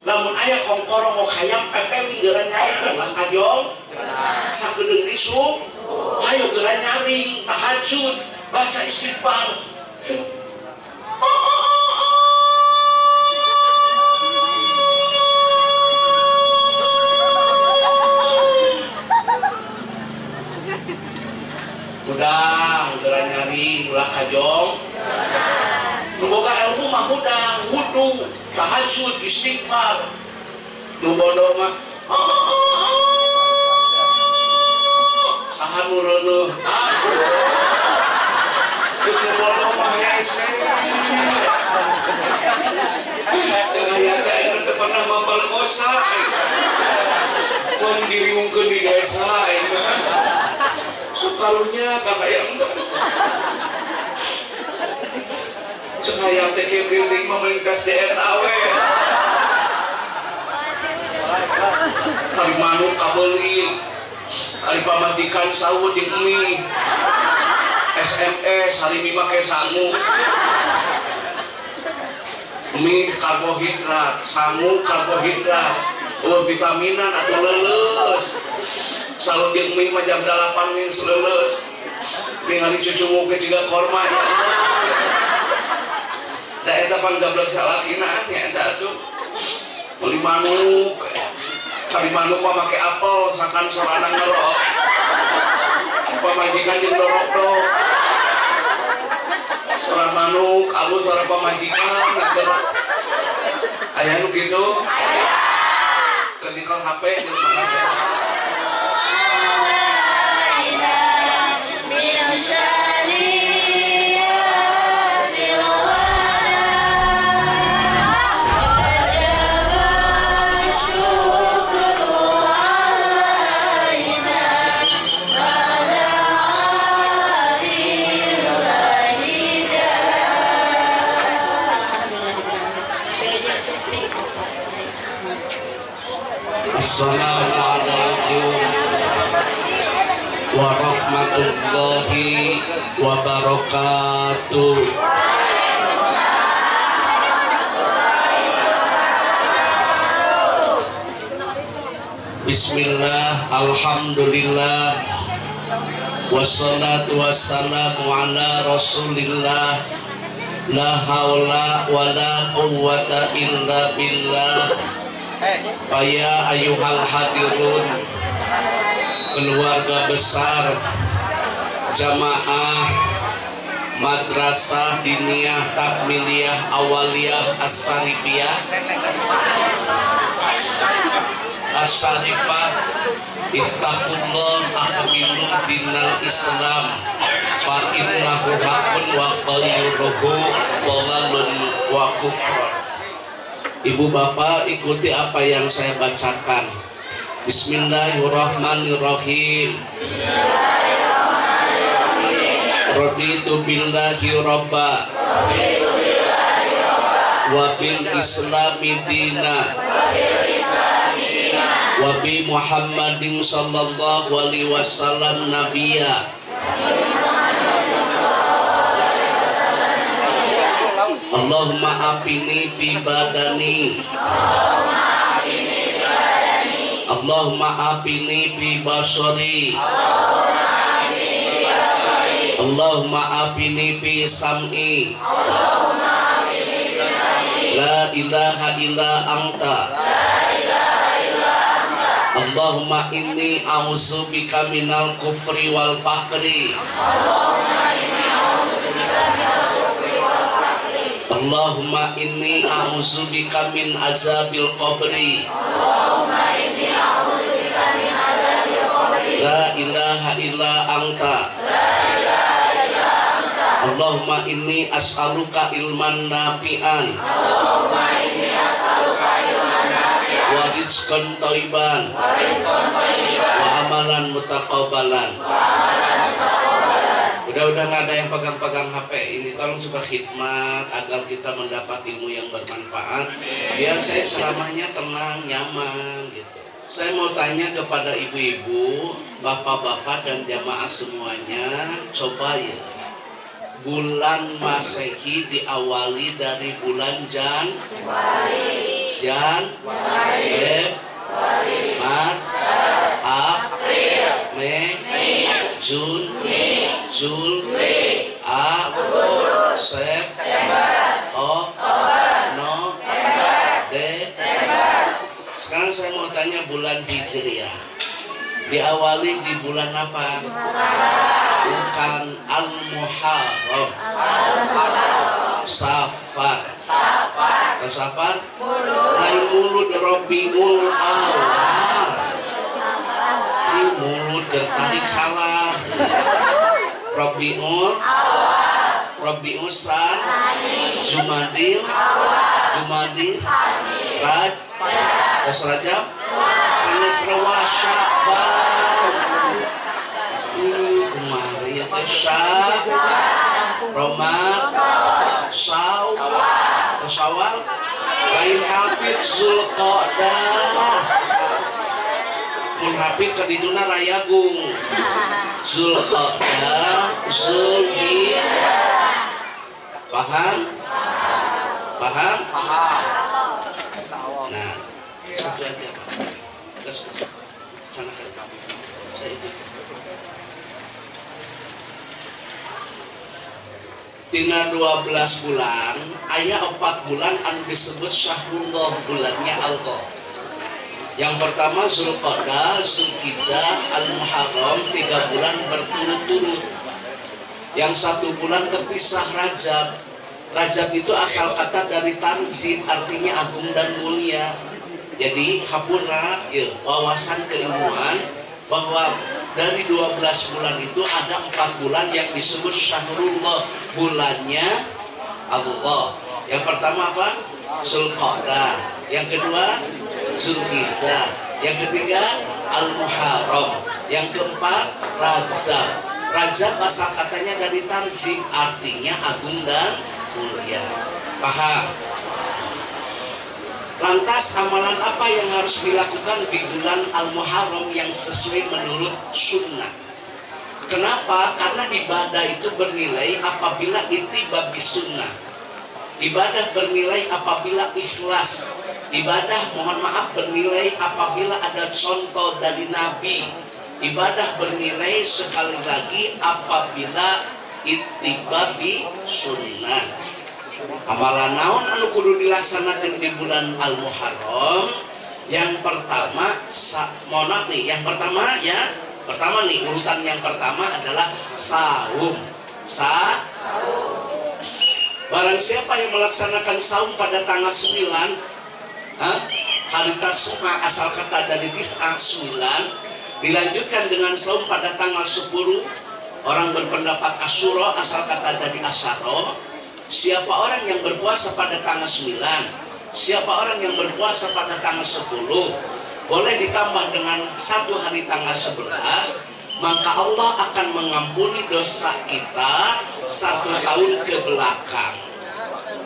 Lamun aya kongkorongok hayam pepeling geura nyaring ulah kajong. Sakedeung isuk hayo geura nyaring tahajud, baca istighfar. Udah, geura nyaring ulah kajong. Nu boga ilmu mah hudang, wudu, tahajud, istighfar. Nu bodoh mah saha nu reuneuh? Aku. Nu bodoh mah hese. Cek hayang teh aing teu pernah memperkosa. Mun diriungkeun di desa aing mah. Sok karunya ka hayang teh. Cek hayang teh kieu-kieu teuing mah melintas DNA we. Hari manuk kabeuli, hari pamajikan sawut jeung mie. SMS hari mie make sangu. Mie karbohidrat, sangu karbohidrat, eueuh vitaminan atuh leuleus. Salut jeung mie mah jam 8 geus leuleus. Ningali cucunguk ge jiga korma ya. Da eta pan gablek salakina nya eta atuh. Meuli manuk, kari manuk mah make apel sakan sorana ngelok. Pamajikan jeung dorok-dorok. Suara manuk, alus suara pamajikan ngagerok. Aya nu kitu? Aya. Keur nyekel HP jeung mana? Assalamualaikum warahmatullahi wabarakatuh. Bismillah, alhamdulillah, wassalatu wassalamu ala rasulillah. La haula wala quwwata illa billah. Paya ayuhal hadirun, keluarga besar jamaah Madrasah Diniyah Takmiliyah Awaliyah As-Sarifiyah As-Sarifah, ittaqullah aqbilu dinal Islam fa innahu haqqun wa ghayruhu dhalalun wa kufrun. Ibu bapak ikuti apa yang saya bacakan. Bismillahirrahmanirrahim. Raditu billahi rabba wa bil islami dina wa bi Muhammadin sallallahu alaihi wasallam nabiyya. Allahumma afini fi badani, Allahumma afini fi basari, Allahumma afini fi sam'i, la ilaha illa anta, Allahumma inni a'udzubika minal kufri wal faqri, Allahumma inni a'udzubika min azabil qabri, la ilaha illa anta, Allahumma inni as'aluka ilman nafi'an wa rizqan thayyiban wa amalan mutaqabbalan. Udah-udah nggak ada yang pegang-pegang HP ini, tolong coba khidmat agar kita mendapat ilmu yang bermanfaat. Biar saya ceramahnya tenang, nyaman gitu. Saya mau tanya kepada ibu-ibu, bapak-bapak dan jamaah semuanya, coba ya. Bulan Masehi diawali dari bulan Januari. Jan, Feb, Maret, April, Mei, Jun, Jul, A, Sep, O, No, D. Sekarang saya mau tanya bulan Hijriah. Diawali di bulan apa? Bukan Al-Muharram. Safar. Safar? Lain mulut Rabiul Awal. Ini mulut tertarik salah. Rabiul Rabiul Sani, Jumadil, Jumadis, Raj, Rajab, Sanes Rawa Sya'ban. Ih, kumaha ieu teh Sya, Roma, Saw, Syawal, lain hafid Zulqa'dah. Mun hafid ka dituna rayagung. Zulqa'dah, Zulhijjah. Paham? Paham? Paham. Nah, satu aja Pak. Terus sana ke saya itu. Tina 12 bulan, aya 4 bulan anu disebut Syahrullah, bulannya Allah. Yang pertama Zulqa'dah, Zulhijjah, Al-Muharram, 3 bulan berturut-turut. Yang 1 bulan terpisah Rajab. Rajab itu asal kata dari tarzim, artinya agung dan mulia. Jadi hapura, ya, wawasan keilmuan bahwa dari 12 bulan itu ada 4 bulan yang disebut Syahrullah, bulannya Allah. Yang pertama apa? Zulqa'dah. Yang kedua Zulhijjah. Yang ketiga Al-Muharram. Yang keempat Rajab. Rajab asal katanya dari tarzim, artinya agung dan mulia. Paham? Lantas amalan apa yang harus dilakukan di bulan Al-Muharram yang sesuai menurut sunnah? Kenapa? Karena ibadah itu bernilai apabila ittiba bisunnah. Ibadah bernilai apabila ikhlas. Ibadah, mohon maaf, bernilai apabila ada contoh dari Nabi. Ibadah bernilai sekali lagi apabila ittiba bi sunnah. Amalan naon anu kudu dilaksanakan di bulan Al-Muharram? Yang pertama, mohon maaf nih, yang pertama ya, pertama nih, urutan yang pertama adalah saum. Saum. Barang siapa yang melaksanakan saum pada tanggal 9, hari Tasuma asal kata dari tis'ah 9, dilanjutkan dengan saum pada tanggal 10, orang berpendapat Asyura asal kata dari asyara. Siapa orang yang berpuasa pada tanggal 9, siapa orang yang berpuasa pada tanggal 10, boleh ditambah dengan 1 hari tanggal 11, maka Allah akan mengampuni dosa kita 1 tahun ke belakang.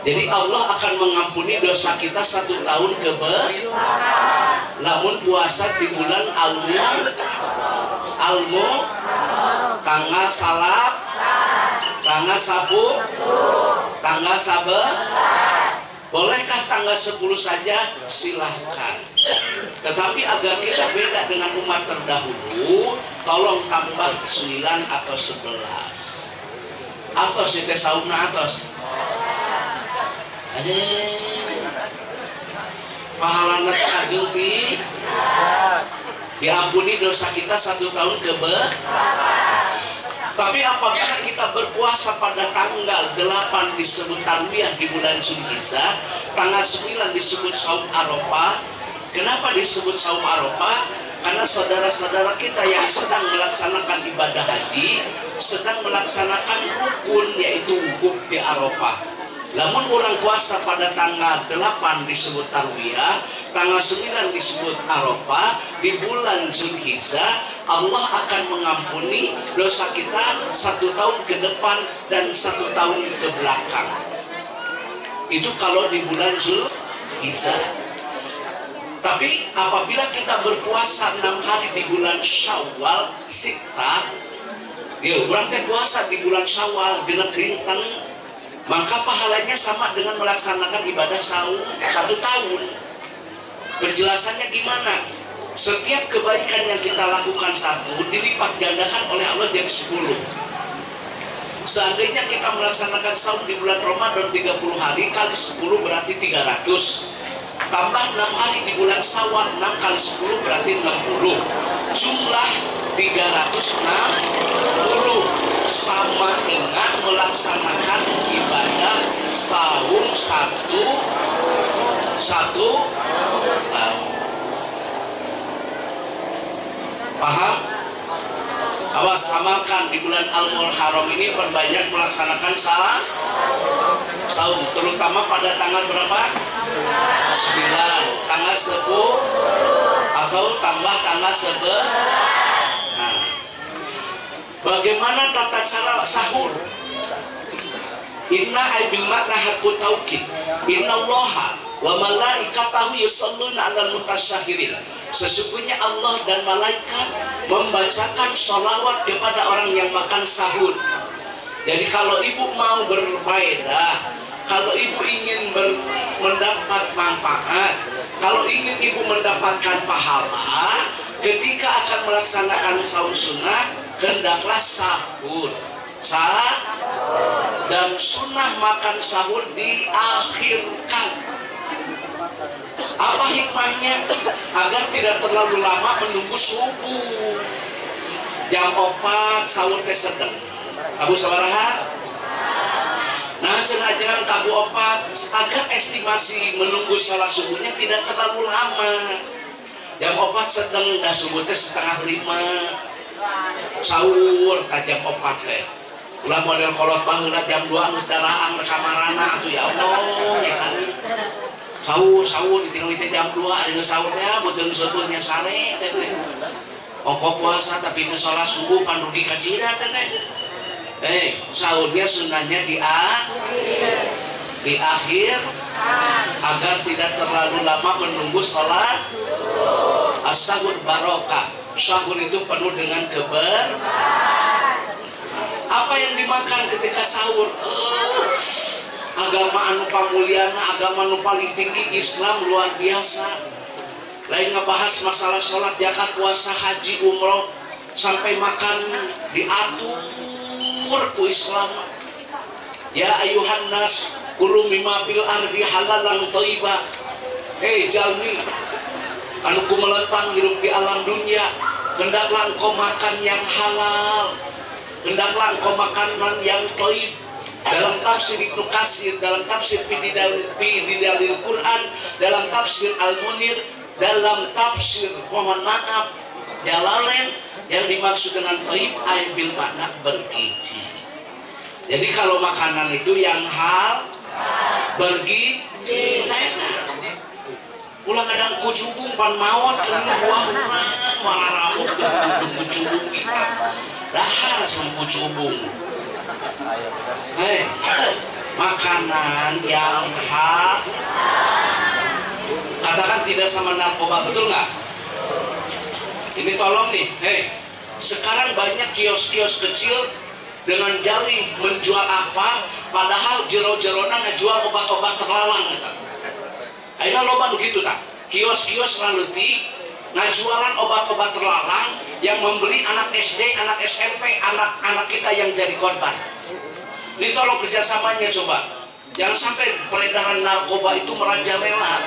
Jadi Allah akan mengampuni dosa kita 1 tahun ke belakang. Namun puasa di bulan Almu, tanggal salap, tanggal sabu, tanggal sabe. Bolehkah tanggal 10 saja? Silahkan. Tetapi agar kita beda dengan umat terdahulu, tolong tambah 9 atau 11. Atos itu saumna atos. Pahalana ageng pi. Diampuni dosa kita 1 tahun ke belakang. Tapi apabila kita berpuasa pada tanggal 8 disebut Tarwiyah di bulan Zulhijjah, tanggal 9 disebut Saum Arafah. Kenapa disebut Saum Arafah? Karena saudara-saudara kita yang sedang melaksanakan ibadah haji sedang melaksanakan rukun, yaitu wukuf di Arafah. Namun orang puasa pada tanggal 8 disebut Tarwiyah, tanggal 9 disebut Arafah, di bulan Zulhijjah Allah akan mengampuni dosa kita 1 tahun ke depan dan 1 tahun ke belakang. Itu kalau di bulan Zulhijjah. Tapi apabila kita berpuasa 6 hari di bulan Syawal, Sittah, ya orang teh puasa di bulan Syawal genep dinten, maka pahalanya sama dengan melaksanakan ibadah saum 1 tahun. Penjelasannya gimana? Setiap kebaikan yang kita lakukan satu dilipat gandakan oleh Allah jadi 10. Seandainya kita melaksanakan saum di bulan Ramadan 30 hari kali 10 berarti 300. Tambah 6 hari di bulan Syawal, 6 kali 10 berarti 60. Jumlah 360 sama dengan melaksanakan ibadah saum satu tahun. Paham? Awas, amalkan di bulan Al-Muharram ini, perbanyak melaksanakan saum, terutama pada tanggal berapa? 9, tanggal 10 atau tambah tanggal 11. Nah, bagaimana tata cara sahur? Inna bil makna haqqu taukid. Innallaha wa malaikatahu yusholluna 'alal mutasyahirin. Sesungguhnya Allah dan malaikat membacakan sholawat kepada orang yang makan sahur. Jadi kalau ibu mau berfaedah, kalau ibu ingin mendapat manfaat, kalau ingin ibu mendapatkan pahala, ketika akan melaksanakan sahur sunnah, hendaklah sahur. Dan sunnah makan sahur diakhirkan. Apa hikmahnya? Agar tidak terlalu lama menunggu subuh. Jam 4 sahur teh sedang. Abu sabaraha? Nah, cenah jangan tabu 4 agar estimasi menunggu sholat subuhnya tidak terlalu lama. Jam 4 sedang, dah subuh teh 4:30. Sahur ka jam 4 teh. Ulah model kolot baheula jam 2 geus daraang kamarana atuh ya Allah ya kali. Sahur sahur ditinggal teh jam 2 ari sahur teh beuteung seupeurnya sare teh. Ongko puasa tapi teu sholat subuh pan rugi kacida teh. Sahurnya sunnahnya di akhir agar tidak terlalu lama menunggu sholat. As-sahur barokah. Sahur itu penuh dengan keberkahan. Apa yang dimakan ketika sahur? Agama anu pamuliana, agama anu paling tinggi, Islam luar biasa. Lain ngebahas masalah sholat, zakat, puasa, haji, umroh, sampai makan diatur ku Islam. Ya ayuhan nas kulu mimma fil ardi halalan thayyiba. Hei jalmi anu kumelentang hidup di alam dunia, hendaklah engkau makan yang halal, hendaklah engkau makanan yang thayyib. Dalam tafsir Ibnu Katsir, dalam tafsir Fi Dalil Quran, dalam tafsir Al-Munir, dalam tafsir mohon maaf Jalalain, yang dimaksud dengan thayyib ay bil makna bergizi. Jadi kalau makanan itu yang hal bergizi, ulah kadang kucubung pan maot kan buah urang mararamuk teu kucubung kita. Dahar sama kucubung. Makanan yang hal, katakan tidak sama narkoba, betul nggak? Ini tolong nih, sekarang banyak kios-kios kecil dengan jali menjual apa, padahal jero-jerona ngejual obat-obat terlarang. Ayeuna loba nu kitu tah. Kios-kios raleutik ngajualan obat-obat terlarang yang membeli anak SD, anak SMP, anak-anak kita yang jadi korban. Ini tolong kerjasamanya coba. Jangan sampai peredaran narkoba itu merajalela.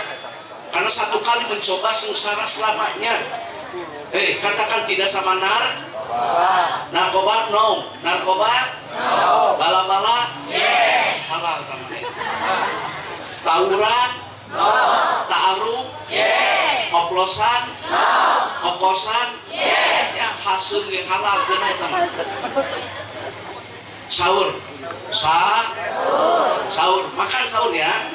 Karena satu kali mencoba sengsara selamanya. Katakan tidak sama narkoba, no. Narkoba, no. Bala-bala, yes. Halal. Tawuran, no. Ta'aruf, yes. Oplosan, no. Kokosan, yes. Ya hasil yang halal benar teman. Sahur, sahur, makan sahur ya.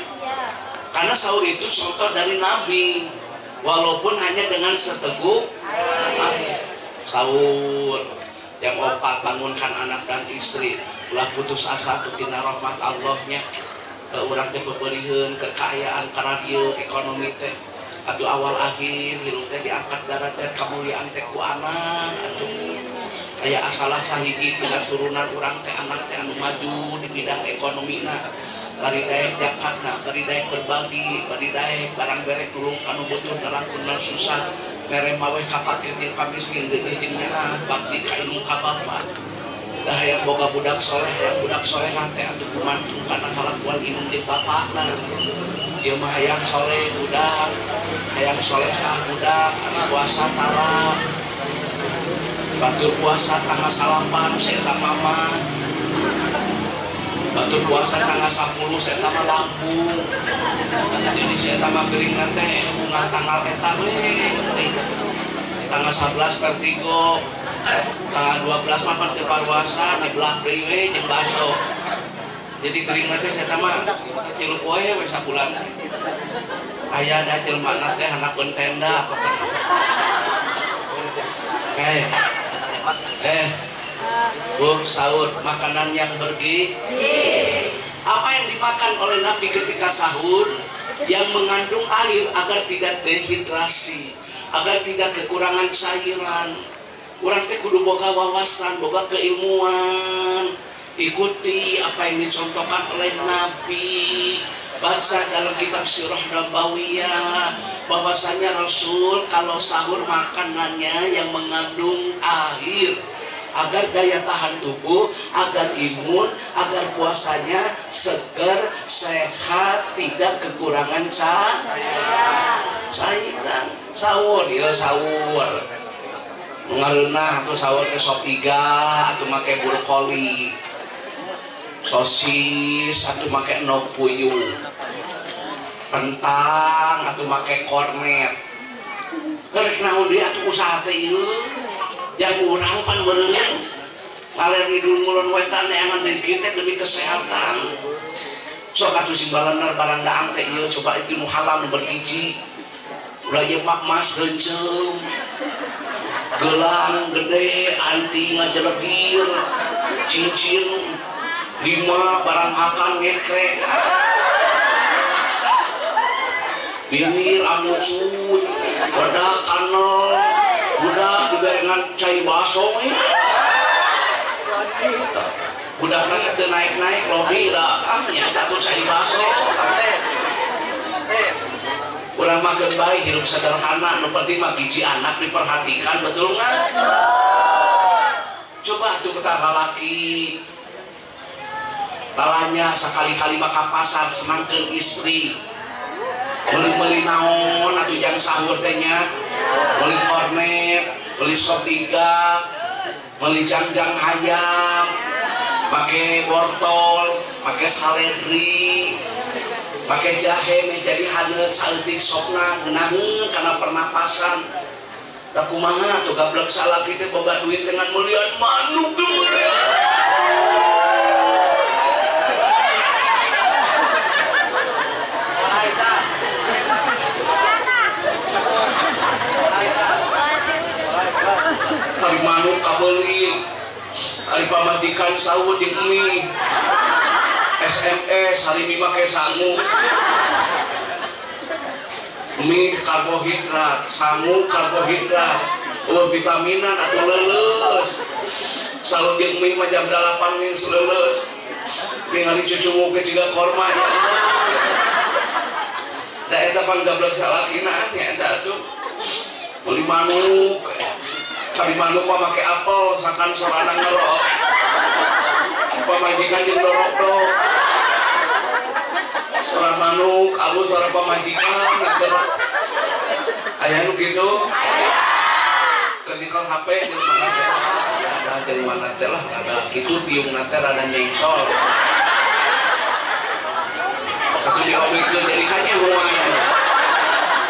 Karena sahur itu contoh dari Nabi, walaupun hanya dengan seteguk air. Sahur, jam 4 bangunkan anak dan istri, ulah putus asa tina rahmat Allahnya. Ke urang teh beberiheun kekayaan karadieu ekonomi teh atuh awal akhir hirup teh diangkat darah teh kamuliaan teh ku anak atuh aya asalah sahiji tina turunan urang teh anak teh anu maju di bidang ekonomina. Bari daek jakatna, bari daek berbagi, bari daek barang berek tulung anu butuh nalangkunna susah, mere maweh ka fakir jeung ka miskin geuning jeung nyaah, bakti ka indung ka bapa. Dah hayang boga budak soleh, hayang budak solehah teh atuh kumantung kana kalakuan indung jeung bapakna. Ieu mah hayang soleh budak, hayang solehah budak, anu puasa tara. Batur puasa tanggal 9 saya mama. Batur puasa tanggal 10 saya mah Lampung. Jadi saya mah gering teh bunga tanggal eta we. Tanggal 11 vertigo. Tanggal 12 mah pan teu paruasa dibelah deui we jeung baso. Jadi gering teh saya mah 3 poe we sabulan. Aya da jelema teh handapeun tenda pokona. Bu, sahur, makanan yang bergizi. Apa yang dimakan oleh Nabi ketika sahur? Yang mengandung air agar tidak dehidrasi, agar tidak kekurangan cairan. Urang teh kudu boga wawasan, boga keilmuan. Ikuti apa yang dicontohkan oleh Nabi. Baca dalam kitab Sirah Nabawiyah bahwasanya Rasul kalau sahur makanannya yang mengandung air agar daya tahan tubuh, agar imun, agar puasanya segar, sehat, tidak kekurangan cairan. Sahur, ya sahur. Ngareunah atuh sahur teh sop iga atuh make brokoli. Sosis atau make endog puyuh, kentang atau make kornet. Rek naon deui atuh usaha teh ieu? Yang urang pan beureum ngaler ngidul ngulon wetan neangan rezeki teh demi kesehatan. Sok atuh sing balener barang daang teh ieu coba itu nu halal nu bergizi. Ulah ieu mah mas reuncem. Gelang gede anti ngajelegir, cincin 5 barang hakan ngekrek, bibir amucut, bedak kanel, budak dibarengan cai baso, budak nanti naik-naik lobi lah, ah nyata tuh cai baso, urang makan baik hidup sederhana, nu penting mah gizi anak diperhatikan, betul nggak? Coba tuh kita lalaki. Talanya sekali-kali maka pasar senangkeun istri beli-beli naon atau yang sahur tehnya beli kornet, beli sop iga, beli jangjang ayam, pakai wortel, pakai seledri, pakai jahe meh jadi haneut saeutik sopna ngeunaheun kana pernapasan. Da kumaha atuh gablek salaki teh boga duit dengan meulian manuk meulian. Hari manuk kabeli, hari pamajikan sahur jeung mie, SMS hari mie make sangu, mie karbohidrat, sangu karbohidrat, eueuh vitaminan atuh leuleus. Sahur jeung mie mah jam 8 geus leuleus. Ningali cucumu ge jiga korma ya. Da eta pan gablek salakina nya eta atuh. Meuli manuk. Kali manuk mah make apel sakan sorana ngerok. Pamajikan jeung dorok-dorok. Suara manuk, alus suara pamajikan ngegerok. Aya nu kitu? Aya. Ketika HP jeung mana teh? Ya dari mana teh lah rada kitu tiungna teh rada nyengsol. Atuh diomekeun jadi kanyahoan.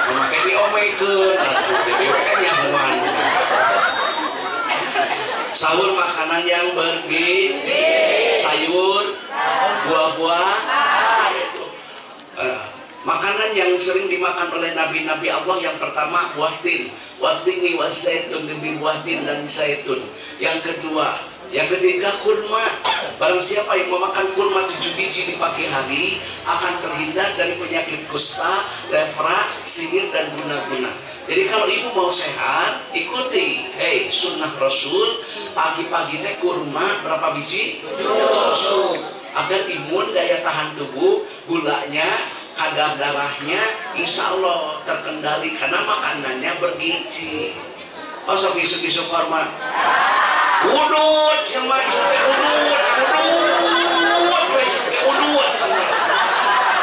Make diomekeun atuh jadi kanyahoan. Sahur makanan yang bergizi, sayur, buah-buah, itu. Makanan yang sering dimakan oleh nabi-nabi Allah yang pertama buah tin, watini wazaitun, demi buah tin dan zaitun. Yang kedua, yang ketiga kurma. Barang siapa yang memakan kurma 7 biji di pagi hari akan terhindar dari penyakit kusta, lepra, sihir dan guna-guna. Jadi kalau ibu mau sehat, ikuti sunnah Rasul. Pagi-pagi teh kurma berapa biji? 7. Agar imun, daya tahan tubuh, gulanya, kadar darahnya insya Allah terkendali karena makanannya bergizi. Oh, sok isuk-isuk korma. Udut, semua isuk teh udut, udut, isuk teh udut semua.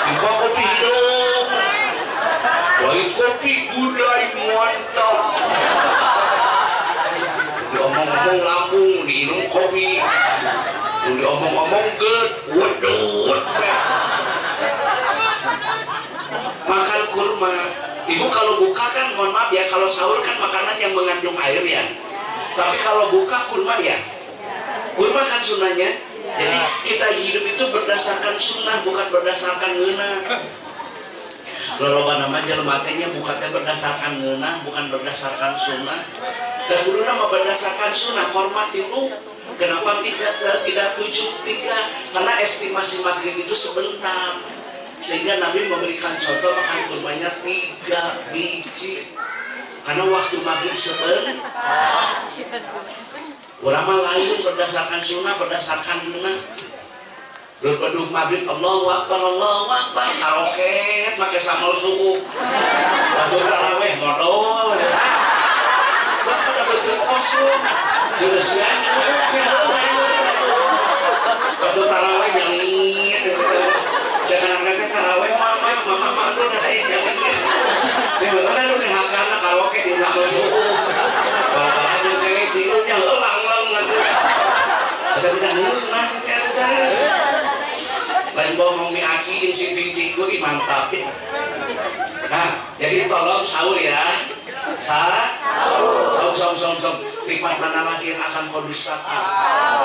Di kopi hidup, wai kopi gudai mantap. Diomong-omong lambung, diinum kopi. Diomong-omong ged, udut. Makan kurma. Ibu kalau buka kan, mohon maaf ya, kalau sahur kan makanan yang mengandung air ya. Tapi kalau buka kurma ya. Kurma kan sunnahnya. Jadi kita hidup itu berdasarkan sunnah, bukan berdasarkan ngeunah. Loloba nama jelema teh nya buka teh berdasarkan ngeunah, bukan berdasarkan sunnah. Dan guruna mah berdasarkan sunnah, korma tilu. Kenapa tidak 7 3? Karena estimasi maghrib itu sebentar. Sehingga Nabi memberikan contoh makan kurmanya 3 biji. Karena waktu maghrib sebentar. Ulama lain berdasarkan sunnah, berdasarkan sunnah. Berbeduk maghrib, Allahu Akbar, Allahu Akbar, karaoke, pakai sambal suku. Waktu taraweh modal. Wah, pada betul kosong. Diusian cukup ya. Waktu taraweh nyanyi. Jangan nanti taraweh mama, mama mama ada yang nyanyi. Dia kan udah hakana karaoke di sambal suku. Kalau ada cewek tidurnya elang-elang nanti. Ada udah ngeunah eta. Lain bohong mie aci jeung simping cikuri mantap ya. Nah, jadi tolong sahur ya. Sahur. Sahur, sahur, sahur. Nikmat mana lagi yang akan kau dustakan?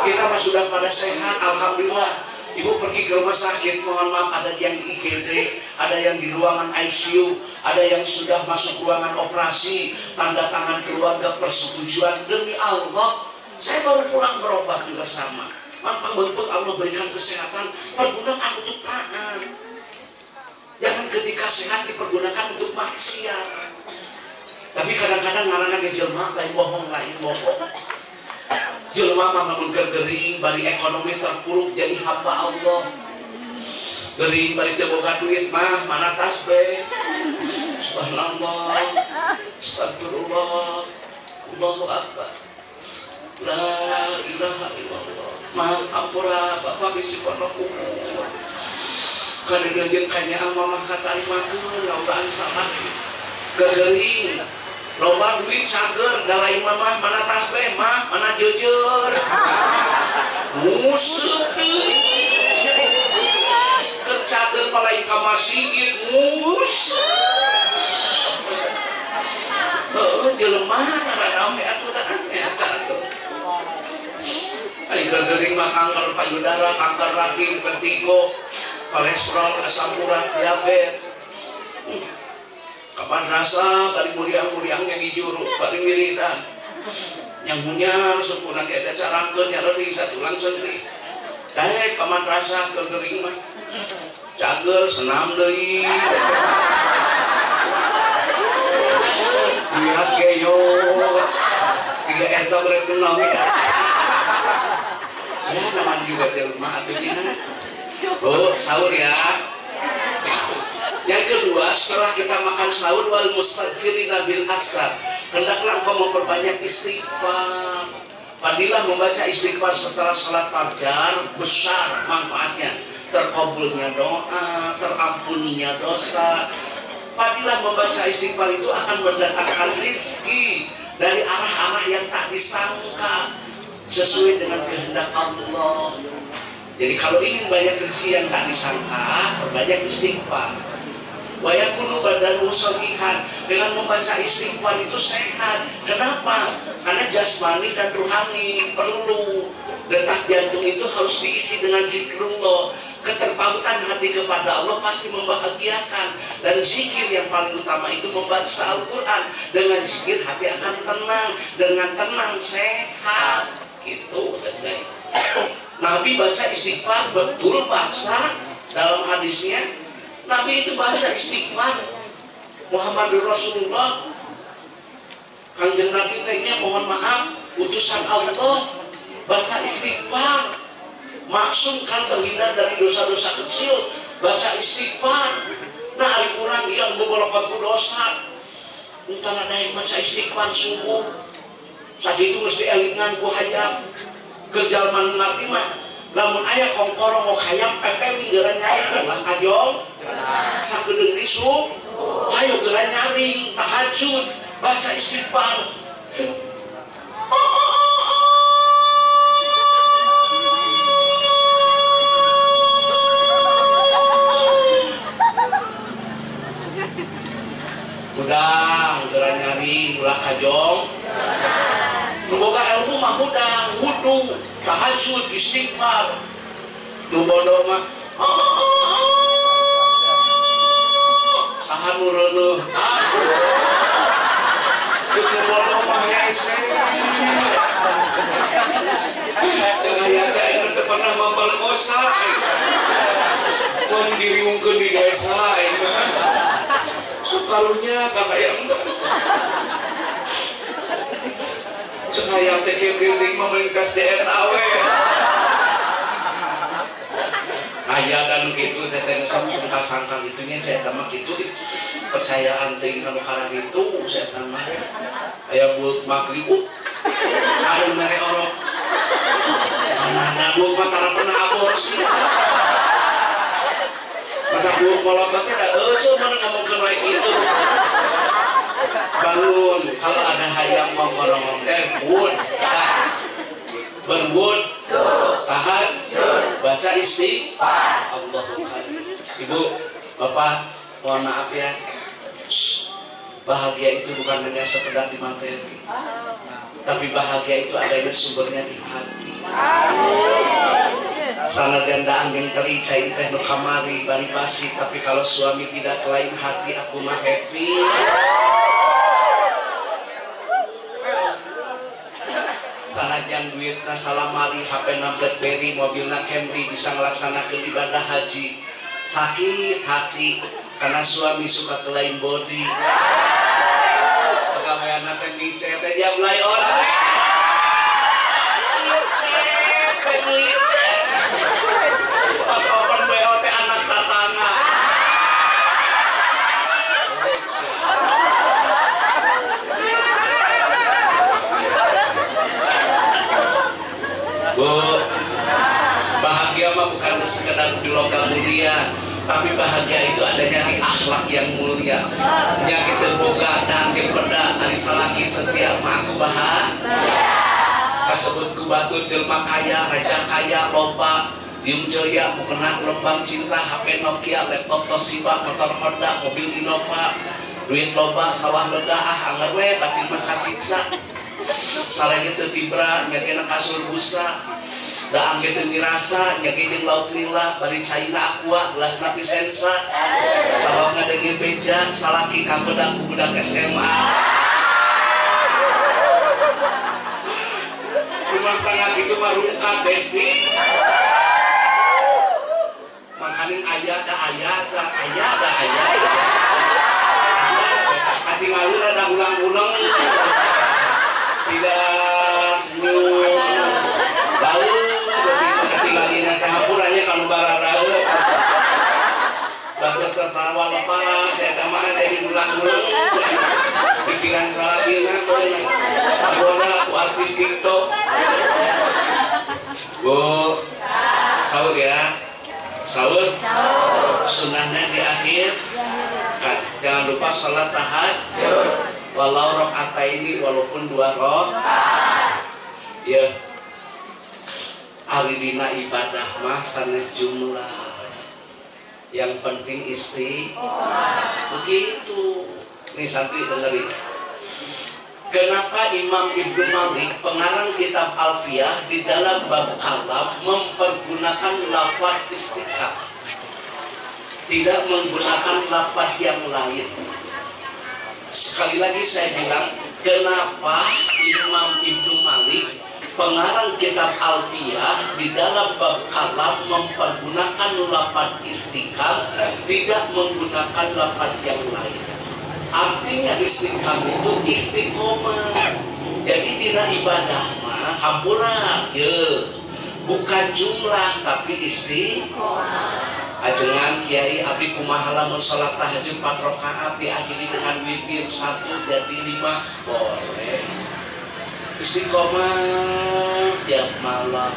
Kita mah sudah pada sehat, alhamdulillah. Ibu pergi ke rumah sakit, mohon maaf ada yang di IGD, ada yang di ruangan ICU, ada yang sudah masuk ruangan operasi, tanda tangan keluarga persetujuan. Demi Allah, saya baru pulang berobat juga sama. Maka bentuk Allah berikan kesehatan, pergunakan untuk taat. Jangan ketika sehat dipergunakan untuk maksiat. Tapi kadang-kadang ngaranna ge jelema lain bohong, lain bohong. Jelema mah lamun gering, bari ekonomi terpuruk jadi hamba Allah. Gering bari teu boga duit mah mana tasbih. Subhanallah. Astagfirullah. Allahu akbar. La ilaha illallah. Maaf ampura bapak bisi pondok umur. Kada jeung kanyaah mamah katarimakeun lautaan salah. Gering loba duit cager galain mamah mana tasbih mah mana jeujeur. Museup deui. Keur cager palai ka masjid museup. Heuh jelema rada atuh da eta atuh. Ai gering mah kanker payudara, kanker rahim, vertigo, kolesterol, asam urat, diabetes. Kapan rasa bari muriang-muriang yang dijuru, bari wiridan. Yang munyar sukuna ge ada carangkeun nyareri satulang senti. Daek kapan rasa gering mah. Cager senam deui. Lihat geyo. Tiga eta berarti naon. Ya, namanya juga jelema atuh cenah. Oh, sahur ya. Yang kedua, setelah kita makan sahur wal mustaghfirina bil asar, hendaklah engkau memperbanyak istighfar. Fadilah membaca istighfar setelah sholat fajar besar manfaatnya. Terkabulnya doa, terampuninya dosa. Fadilah membaca istighfar itu akan mendatangkan rizki dari arah-arah yang tak disangka, sesuai dengan kehendak Allah. Jadi kalau ingin banyak rezeki yang tak disangka, perbanyak istighfar. Wa yakunu badanu shahihan. Dengan membaca istighfar itu sehat. Kenapa? Karena jasmani dan ruhani perlu. Detak jantung itu harus diisi dengan zikrullah. Keterpautan hati kepada Allah pasti membahagiakan. Dan zikir yang paling utama itu membaca Al-Quran. Dengan zikir hati akan tenang. Dengan tenang sehat. Gitu. Nabi baca istighfar, betul bahasa dalam hadisnya. Nabi itu baca istighfar. Muhammadur Rasulullah, Kanjeng Nabi tehnya mohon maaf, utusan Allah baca istighfar. Maksum kan terhindar dari dosa-dosa kecil, baca istighfar. Nah, ari urang yang bobolokot ku dosa. Entah ada yang baca istighfar subuh. Sakitu mesti elingan ku hayam. Keur jalma nu ngarti mah lamun aya kongkorong mau hayam pepeling geura nyaring ulah kajong. Sakedeung isuk, ayo geura nyaring tahajud, baca istighfar. Hudang, geura nyaring ulah kajong. Nu boga ilmu mah hudang, wudu, tahajud, istighfar. Nu bodoh mah saha nu reuneuh aku. Nu bodoh mah hese. Cek hayang teh aing teu pernah memperkosa. Mun diriungkeun di desa aing mah. Karunya ka hayang teh. Cek hayang teh kieu-kieu teh mah melingkas DNA we. Aya dan kitu teh teh sok kasangka kitu nya saya mah kitu percayaan teh kanu karang itu saya mah aya buut maghrib anu mere orok. Mana buut mah tara pernah aborsi. Mata buut molotot teh da eueuh mana ngomongkeun wae kitu. Bangun kalau ada hayam kongkorong teh bun berwud tahan baca istighfar. Allahu akbar. Ibu, bapak, mohon maaf ya. Bahagia itu bukan hanya sekedar di materi, tapi bahagia itu adanya sumbernya di hati. Sanajan daang jeung teri cai teh nu kamari bari basi, tapi kalau suami tidak lain hati aku mah happy. Sanajan duitna salamari, HP-na BlackBerry, mobilna Camry, bisa ngelaksanakeun ibadah haji. Sakit hati karena suami suka ke lain body. Pagaweanna teh micet teh dia mulai orang. Micet teh micet. Pas open BO teh anak tatangga. Bu, bahagia mah bukan sekedar di lokal mulia, tapi bahagia itu adanya di akhlak yang mulia. Nya kitu boga dan peda ari salaki setia mah aku bahagia. Kasebut ku batur jelema kaya, raja kaya, loba, dium ceria, mukena lembang cinta, HP Nokia, laptop Toshiba, motor Honda, mobil Innova, duit loba, sawah lega, ah anggar we batin mah kasiksa. Salahnya teu tibra, nyagena kasur busa. Daang ge teu nirasa, nyage jeung laut lila, bari caina aqua, gelas napi sensa. Sabab ngadenge beja, salaki kagoda ku budak SMA. Rumah tangga gitu mah rungkad besti. Makanin aya da aya da aya da aya. Hati ngalur ada ulang-ulang. Tidak senyum. Lalu ketinggalan kehampurannya kalau barang-barang. Batur tertawa lepas, saya mana dari ulang-ulang. Pikiran lagi kagoda aku artis TikTok. Bu, sahur ya. Sahur. Sunnahnya di akhir. Nah, jangan lupa sholat tahajud. Walau rakaat ini walaupun 2 rakaat. Ya. Ari dina ibadah mah sanes jumlah. Yang penting istiqomah. Begitu. Nih santri dengerin. Kenapa Imam Ibnu Malik, pengarang kitab Alfiyah, di dalam bab kalam mempergunakan lafaz istiqomah, tidak menggunakan lafaz yang lain? Sekali lagi saya bilang, kenapa Imam Ibnu Malik, pengarang kitab Alfiyah, di dalam bab kalam mempergunakan lafaz istiqomah, tidak menggunakan lafaz yang lain? Artinya istiqomah itu istiqomah. Jadi tidak ibadah mah hampura, ye. Bukan jumlah tapi istiqomah. Ajengan kiai abdi kumaha lamun salat tahajud 4 rakaat diakhiri dengan witir 1 jadi 5, boleh. Istiqomah tiap malam.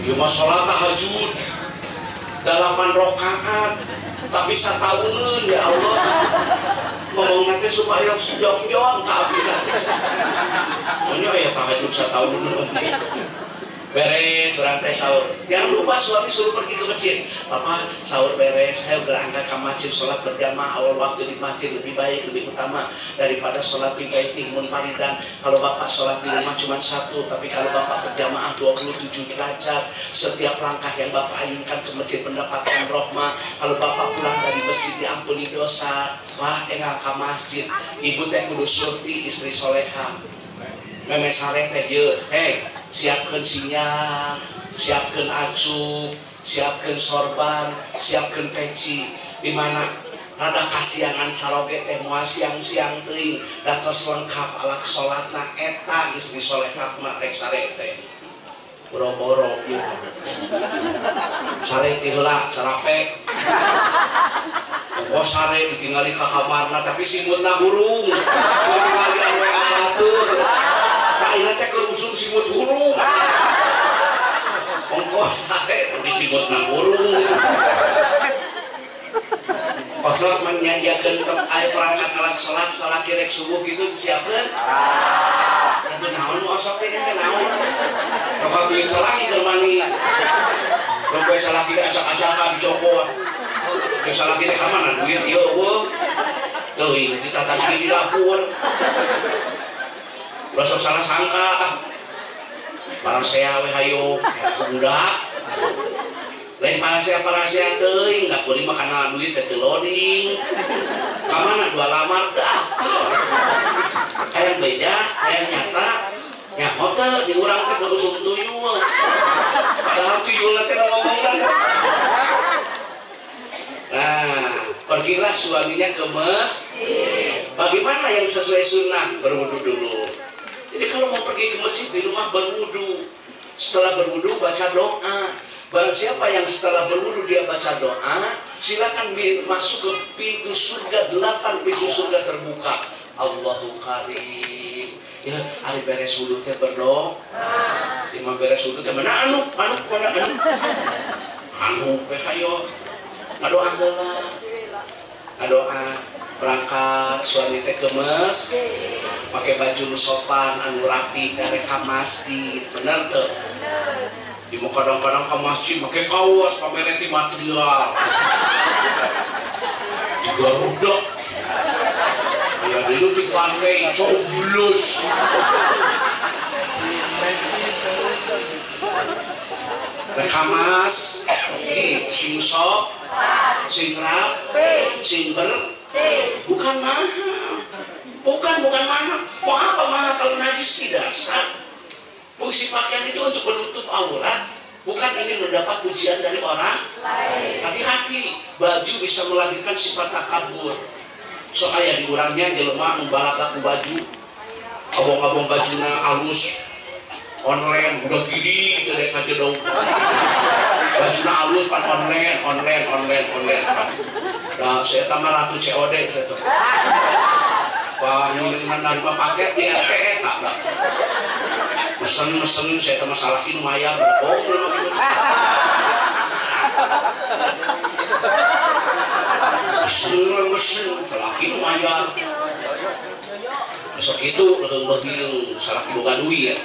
Ya mah salat tahajud 8 rakaat tapi satahuneun ya Allah. Ngomong nanti supaya jong-jong ka abdi nanti. Pokoknya ya tahajud satahuneun. Beres, berantai sahur. Jangan lupa suami suruh pergi ke masjid. Papa sahur beres, saya berangkat ke masjid, sholat berjamaah awal waktu di masjid lebih baik, lebih utama daripada sholat di baiti munfaridan. Kalau bapak sholat di rumah cuma 1, tapi kalau bapak berjamaah 27 derajat. Setiap langkah yang bapak ayunkan ke masjid mendapatkan rohmah. Kalau bapak pulang dari masjid diampuni dosa. Wah, enggak ke masjid. Ibu teh kudu surti, istri soleha. Meme sare teh ye, hei. Siapkan sinyal, siapkan acuk, siapkan sorban, siapkan peci. Di mana rada kasiangan caroge teh moal siang-siang teuing, da tos lengkap alat salatna eta geus disolehna mah rek sare teh. Boro-boro ieu. Sare ti heula sarape. Oh sare ditinggali ka kamarna tapi simutna hurung. Ditinggali anu atuh. Ayeuna teh keur usum simut hurung. Ongkos sare di simutna hurung. Osok menyediakeun aya perangkat alat salat salaki rek subuh kitu disiapkeun. Itu naon osok teh naon? Rokok duit salaki keur mani. Rokok salaki acak-acakan dicopot. Ke salaki teh ka mana duit ieu eueuh. Teuing ditatangki di dapur. Ulah sok salah sangka. Barang saya we hayo budak. Lain parasea-parasea teuing, da kuring mah kana duit teh teu loading. Ka mana dua lamar teu apal. Hayang beja, hayang nyata. Nyaho teu di urang teh kudu usum tuyul. Padahal tuyulna teh ngomongna. Nah, pergilah suaminya ke masjid. Bagaimana yang sesuai sunnah? Berwudu dulu. Jadi kalau mau pergi ke masjid di rumah berwudu. Setelah berwudu baca doa. Barang siapa yang setelah berwudu dia baca doa, silakan masuk ke pintu surga, 8 pintu surga terbuka. Allahu Karim. Ya, hari beres wudu teh berdoa. Lima beres wudu teh mana anu, anu mana anu. Anu we hayo. Ngadoa heula. Ngadoa berangkat suami teh ke masjid. Pakai baju sopan, anu rapi, dari ka masjid, bener tuh. Di mau kadang-kadang ke masjid pakai kaos, pamereti material, di Garuda, ya dulu di pantai coblos. Rekamas, sing sok, sing rap, sing ber, bukan mahal. Bukan mahal. Mau apa mahal kalau najis tidak sah? Fungsi pakaian itu untuk menutup aurat, bukan ingin mendapat pujian dari orang lain. Hati-hati, baju bisa melahirkan sifat takabur. Soalnya diurangnya jelema membalak laku baju, abong-abong bajunya halus, online, udah gini, tidak kaje dong. Bajunya halus, pan online, online, online, online. Nah, saya tambah ratu COD, saya tuh. Wah, menerima paket di RPE tak lah. Mesen-mesen, saya tambah salahin lumayan, bohong belum gitu. Mesen-mesen, salaki lumayan. Besok itu lebih salaki boga duit ya.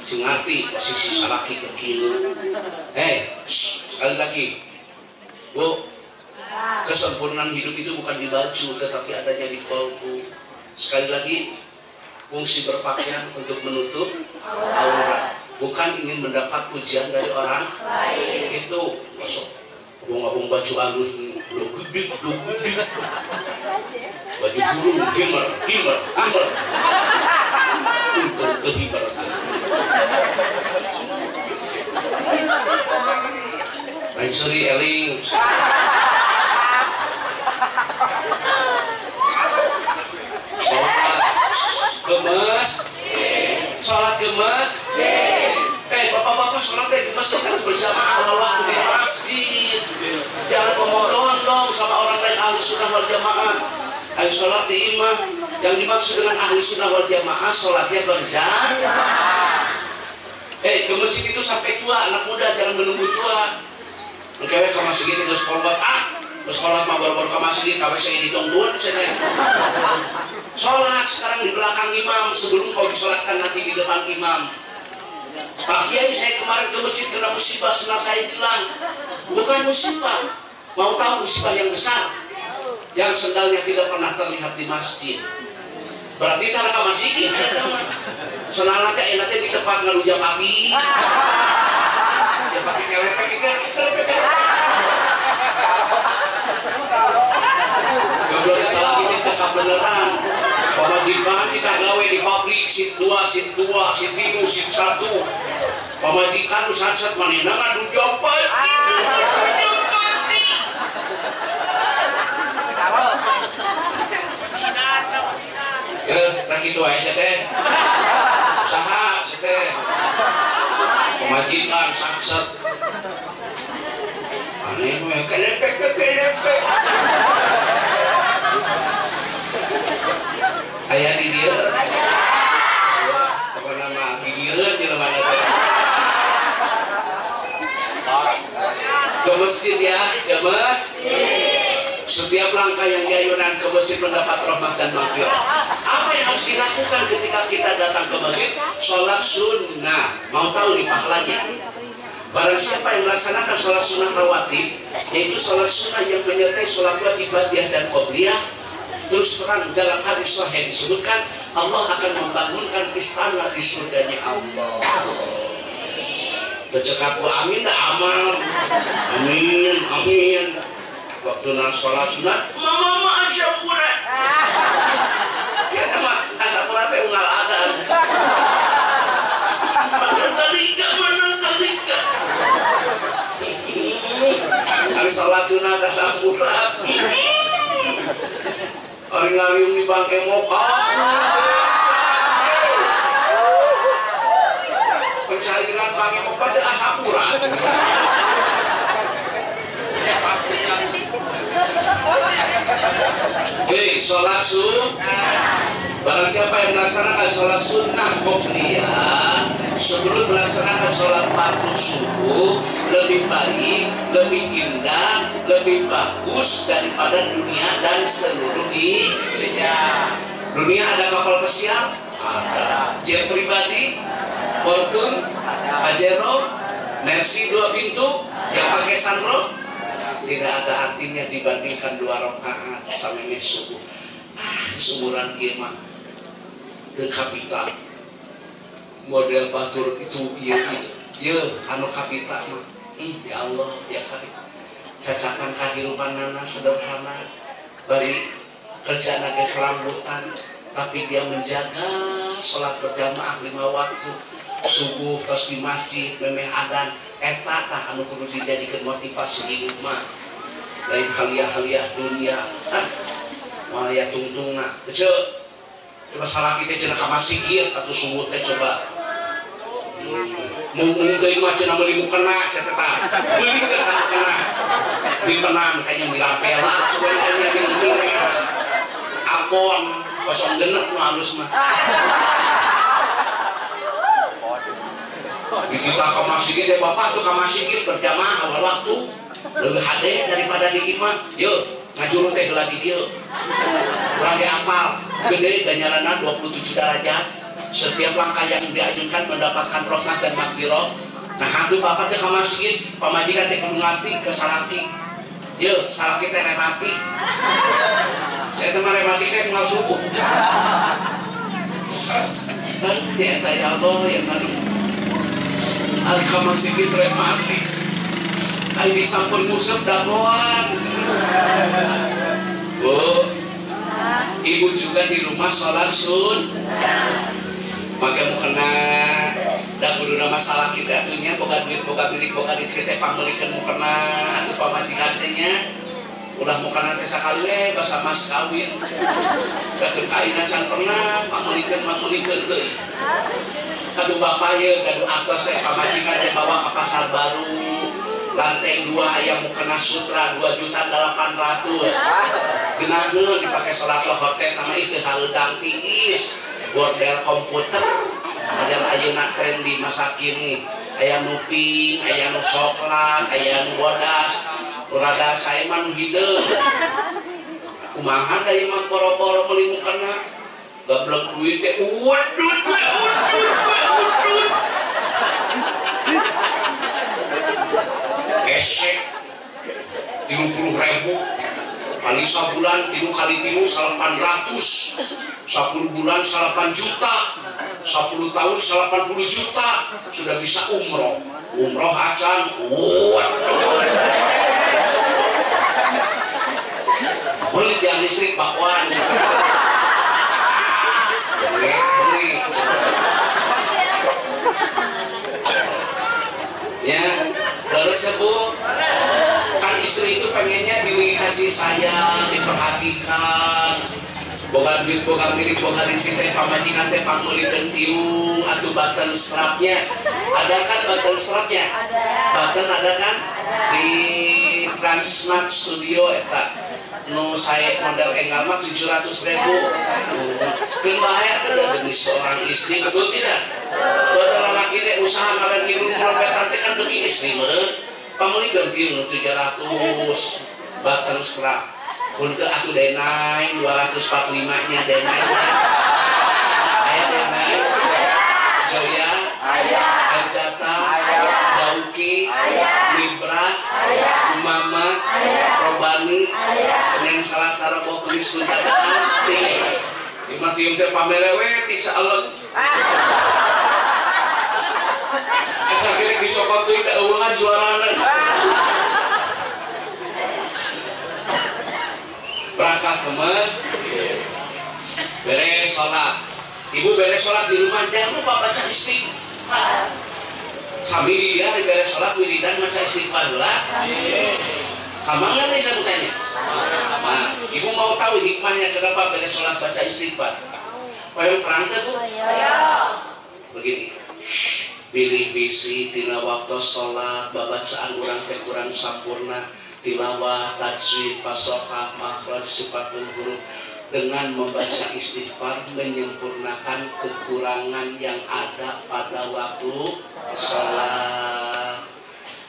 Sing ngerti posisi salaki kecil. Sekali lagi, Bu, kesempurnaan hidup itu bukan di baju, tetapi adanya di kolbu. Sekali lagi, fungsi berpakaian untuk menutup aurat, bukan ingin mendapat pujian dari orang lain. Itu masuk abong-abong baju halus, udah gede, udah gede. Baju guru, himer, himer, himer. Untuk kehimer. Lain seri eling. Sholat gemes, sholat gemes. jamaah. Ayo sholat di imah. Yang dimaksud dengan ahli sunnah wal jamaah sholatnya berjamaah. Ke masjid itu sampai tua, anak muda jangan menunggu tua. Engkewe ke masjid itu sekolah, sekolah mah baru-baru ke masjid, kami saya ditungguin saya. Sholat sekarang di belakang imam sebelum kau disolatkan nanti di depan imam. Pak Kiai, saya kemarin ke masjid kena musibah, setelah saya bilang bukan musibah. Mau tahu musibah yang besar? Yang sendalnya tidak pernah terlihat di masjid. Berarti karena ke masjid saya tahu. Sendalnya enaknya di tempat ngelujak kaki. Ya pakai kelepek, kelepek. Goblok salah ini tetap beneran. Pamajikan kita gawe di pabrik sit 2, sit 2, sit 3, sit 1. Pamajikan nu sacet manehna ngadu japati. Ya, nah kitu wae sia teh. Saha sia teh? Pamajikan sacet. Aneh we kelepek kelepek. Aya di dieu. Pokona mah di dieu jelema teh. Ke masjid ya, ke masjid. Setiap langkah yang diayunan ke masjid mendapat rahmat dan maghfirah. Apa yang harus dilakukan ketika kita datang ke masjid? Sholat sunnah. Mau tahu nih pahalanya? Barang siapa yang melaksanakan sholat sunnah rawatib, yaitu sholat sunnah yang menyertai sholat wajib ba'diyah dan qobliyah, terus terang dalam hadis sahih disebutkan Allah akan membangunkan istana di surganya Allah. Tercekap amin dah amal. Amin, amin. Waktu nak sholat sunat, mama ma asyapura. Siapa mah asyapura teh unggal adan. Menang kalika, menang kalika. Hari sholat sunat asyapura. Hari ngariung di bangke moka. Pencairan bangke moka teh asyapura. Hei, sholat sunnah. Barang siapa yang melaksanakan sholat sunnah qobliyah sebelum melaksanakan sholat fardu subuh, lebih baik, lebih indah, lebih bagus daripada dunia dan seluruh isinya. Dunia ada kapal pesiar, ada jet pribadi, Fortune, Pajero, Mercy 2 pintu yang pakai sunroof. Tidak ada artinya dibandingkan 2 rakaat sampai subuh. Sumuran kieu mah teu kapita. Model batur itu ieu ieu anu kapita mah. Ya Allah, ya kapita. Cacakan kahirupanana sederhana, bari kerjaan ge serambutan, tapi dia menjaga sholat berjamaah 5 waktu. Subuh terus di masjid memeh adan eta tah anu kudu dijadikeun motivasi hidup mah. Lain haliah-haliah dunia. Moal aya tungtungna. Ece coba salah kita cenah ka masjid atuh subuh teh coba. Mung teuing mah cenah meuli mukena sia teh tah. Meuli teh mukena. Dipenan kayaknya mirapela sugan nya di Apon kosong genep nu halus mah. Kita ke masjid ya bapak tuh ke masjid berjamaah awal waktu lebih hade daripada di imah. Yuk ngajuru teh heula di dieu. Urang ge apal gede ganjaranna 27 derajat. Setiap langkah yang diajukan mendapatkan rahmat dan maghfirah. Nah hantu bapak teh ke masjid, pamajikan teh kudu ngarti ke salaki. Yuk salaki teh remati. Saya teh mah remati teh unggal subuh. Dan ya Allah ya tadi. Alka masih remati. Ai disampur musep dagoan. Bu, ibu juga di rumah sholat sun. Maka mukena da kuduna masalah kita atunya boga duit, boga milik, boga rezeki teh pangmeulikeun mukena atuh pamajikan teh nya. Ulah mukena teh sakali we basa mas kawin. Da keur kaina can pernah pangmeulikeun deui. Atuh bapak ye gaduh atos teh pamajikan teh bawa ka pasar baru. Lantai 2 aya mukena sutra 2.800.000. Genaheun dipake salat lohor teh nama itu haleudang tiis. Bordel komputer model ayeuna tren di masa kini. Aya nu pink, aya nu coklat, aya nu bodas. Rada sae mah nu hideung. Kumaha da ieu mah boro-boro meuli mukena. Gablek duit teh udut we udut we udut. Esek 30.000 kali sabulan 3 kali 3 800, 10 bulan 8 juta, 10 tahun 80 juta, sudah bisa umroh. Umroh acan, waduh. Beli tiang listrik bakwan. Beli. Ya, terus ya Bu, kan istri itu pengennya dikasih sayang, diperhatikan. Boga duit, boga milik, boga dicintai, pamajikan teh pangmeulikeun tiung atau button strapnya. Ada kan button strapnya? Ada. Button ada kan? Ada. Di Transmart Studio eta. Nu saya model enggal mah 700.000. Keun bae demi seorang istri, betul tidak? Betul laki teh usaha ngaran minum tropetan teh kan demi istri meureun. Pangmeulikeun tiung 700 button strap. Untuk aku denai 245-nya denai. Aya denai. Joya, Ajata, Dauki, Libras, Umama, Robani, Senin Selasa Rebo Kamis Jumat Nanti. Lima tiung teh pamelewe ti saalem. Eta kiri dicokot deui da eueuhan juarana. Berangkat ke masjid, beres sholat. Ibu beres sholat di rumah, jangan lupa baca istighfar. Sambil dia beres sholat wiridan baca istighfar lah. Sama nggak nih saya tanya? Sama. Ibu mau tahu hikmahnya kenapa beres sholat baca istighfar? Payung terang teh Bu? Begini. Bilih bisi tina waktu sholat babacaan urang teh kurang sampurna. Tilawah, tajwid, fasohah, makhraj, sifatul huruf. Dengan membaca istighfar menyempurnakan kekurangan yang ada pada waktu sholat.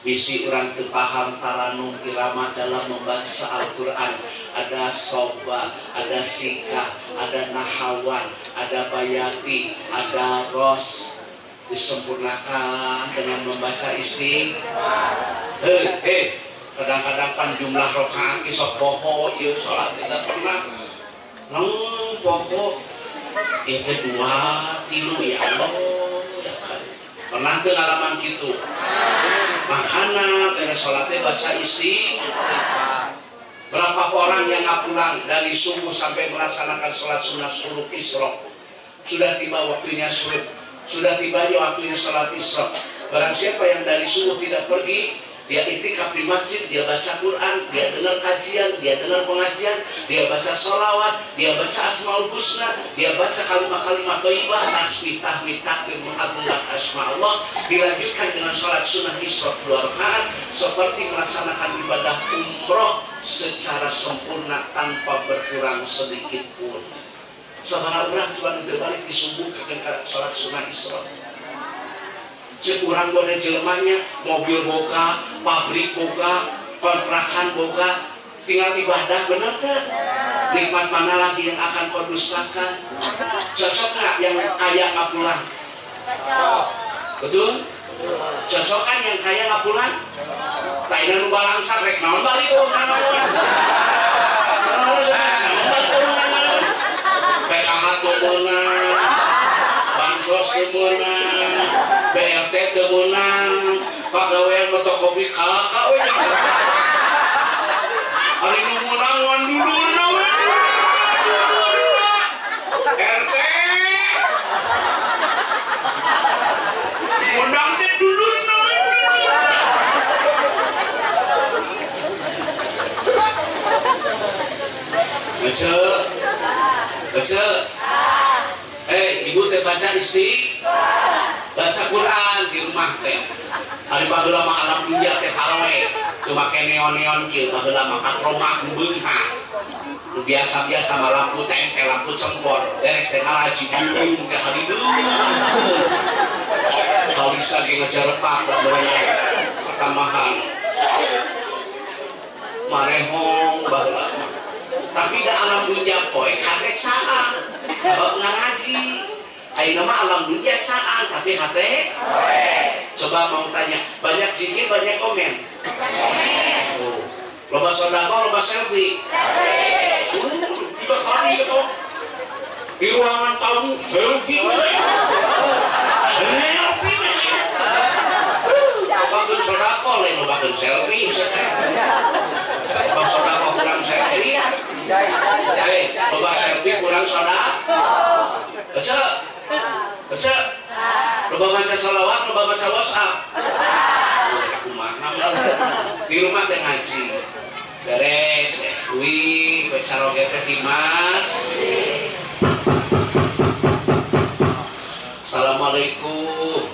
Bisi orang tepaham taranum irama dalam membaca Al-Quran. Ada soba, ada sikah, ada nahawan, ada bayati, ada ros. Disempurnakan dengan membaca istighfar. Kadang-kadang pan jumlah rokaat sok poho ieu salat tidak pernah neng poho ieu teh 2 3 ya Allah ya kan pernah teu ngalaman kitu makana beres salat teh baca istighfar. Berapa orang yang ngapulang dari subuh sampai melaksanakan salat sunah suluk isyraq, sudah tiba waktunya suluk, sudah tiba waktunya salat isyraq. Barang siapa yang dari subuh tidak pergi, dia itikaf di masjid, dia baca Quran, dia dengar kajian, dia dengar pengajian, dia baca sholawat, dia baca asmaul husna, dia baca kalimat-kalimat thayyibah, tasbih, tahmid, takbir, mengagungkan asma Allah, dilanjutkan dengan sholat sunnah isyraq 2 rakaat, seperti melaksanakan ibadah umroh secara sempurna tanpa berkurang sedikit pun. Sabaraha urang cuman teu balik disubuhkeun ka sholat sunnah isyraq. Cek urang boleh jelemanya, mobil boga, pabrik boga, kontrakan boga, tinggal ibadah, bener tak? Nikmat mana lagi yang akan kau dustakan? Cocok nggak yang kaya nggak pulang? Betul? Cocok kan yang kaya nggak pulang? Tak ini nu balangsak rek naon balik ke naon? Naon balik ke naon? PKH teu meunang, bansos teu meunang, BLT teu meunang, pagawean fotokopi kakak we. Ari nu meunang ngan dulurna we. RT meunang teh dulurna we. Baca. Baca. Ibu teh baca istighfar. Baca Quran di rumah teh. Ari baheula mah alam dunya teh paloe. Teu make neon-neon kieu baheula mah patroma beunghar. Nu biasa-biasa mah lampu tempe, lampu cempor. Beres teh ngalaji bulung teh harideung. Halisa ge ngajarepak da berenang pertambahan. Marehong baheula mah. Tapi da alam dunya poe hate caang sabab ngaraji. Ayeuna mah alam dunya caang tapi hate coba mau tanya, banyak zikir banyak komen. Oh. Loba sedekah loba selfie. Kita kali gitu. Di ruangan tamu selfie. Selfie. Lobakeun sedekah lain lobakeun selfie. Loba sedekah kurang selfie. Loba selfie kurang sedekah. Baca. Baca. Loba baca sholawat, loba baca WhatsApp. Kumaha di rumah teh ngaji. Beres, wih, baca roge teh Dimas. Assalamualaikum.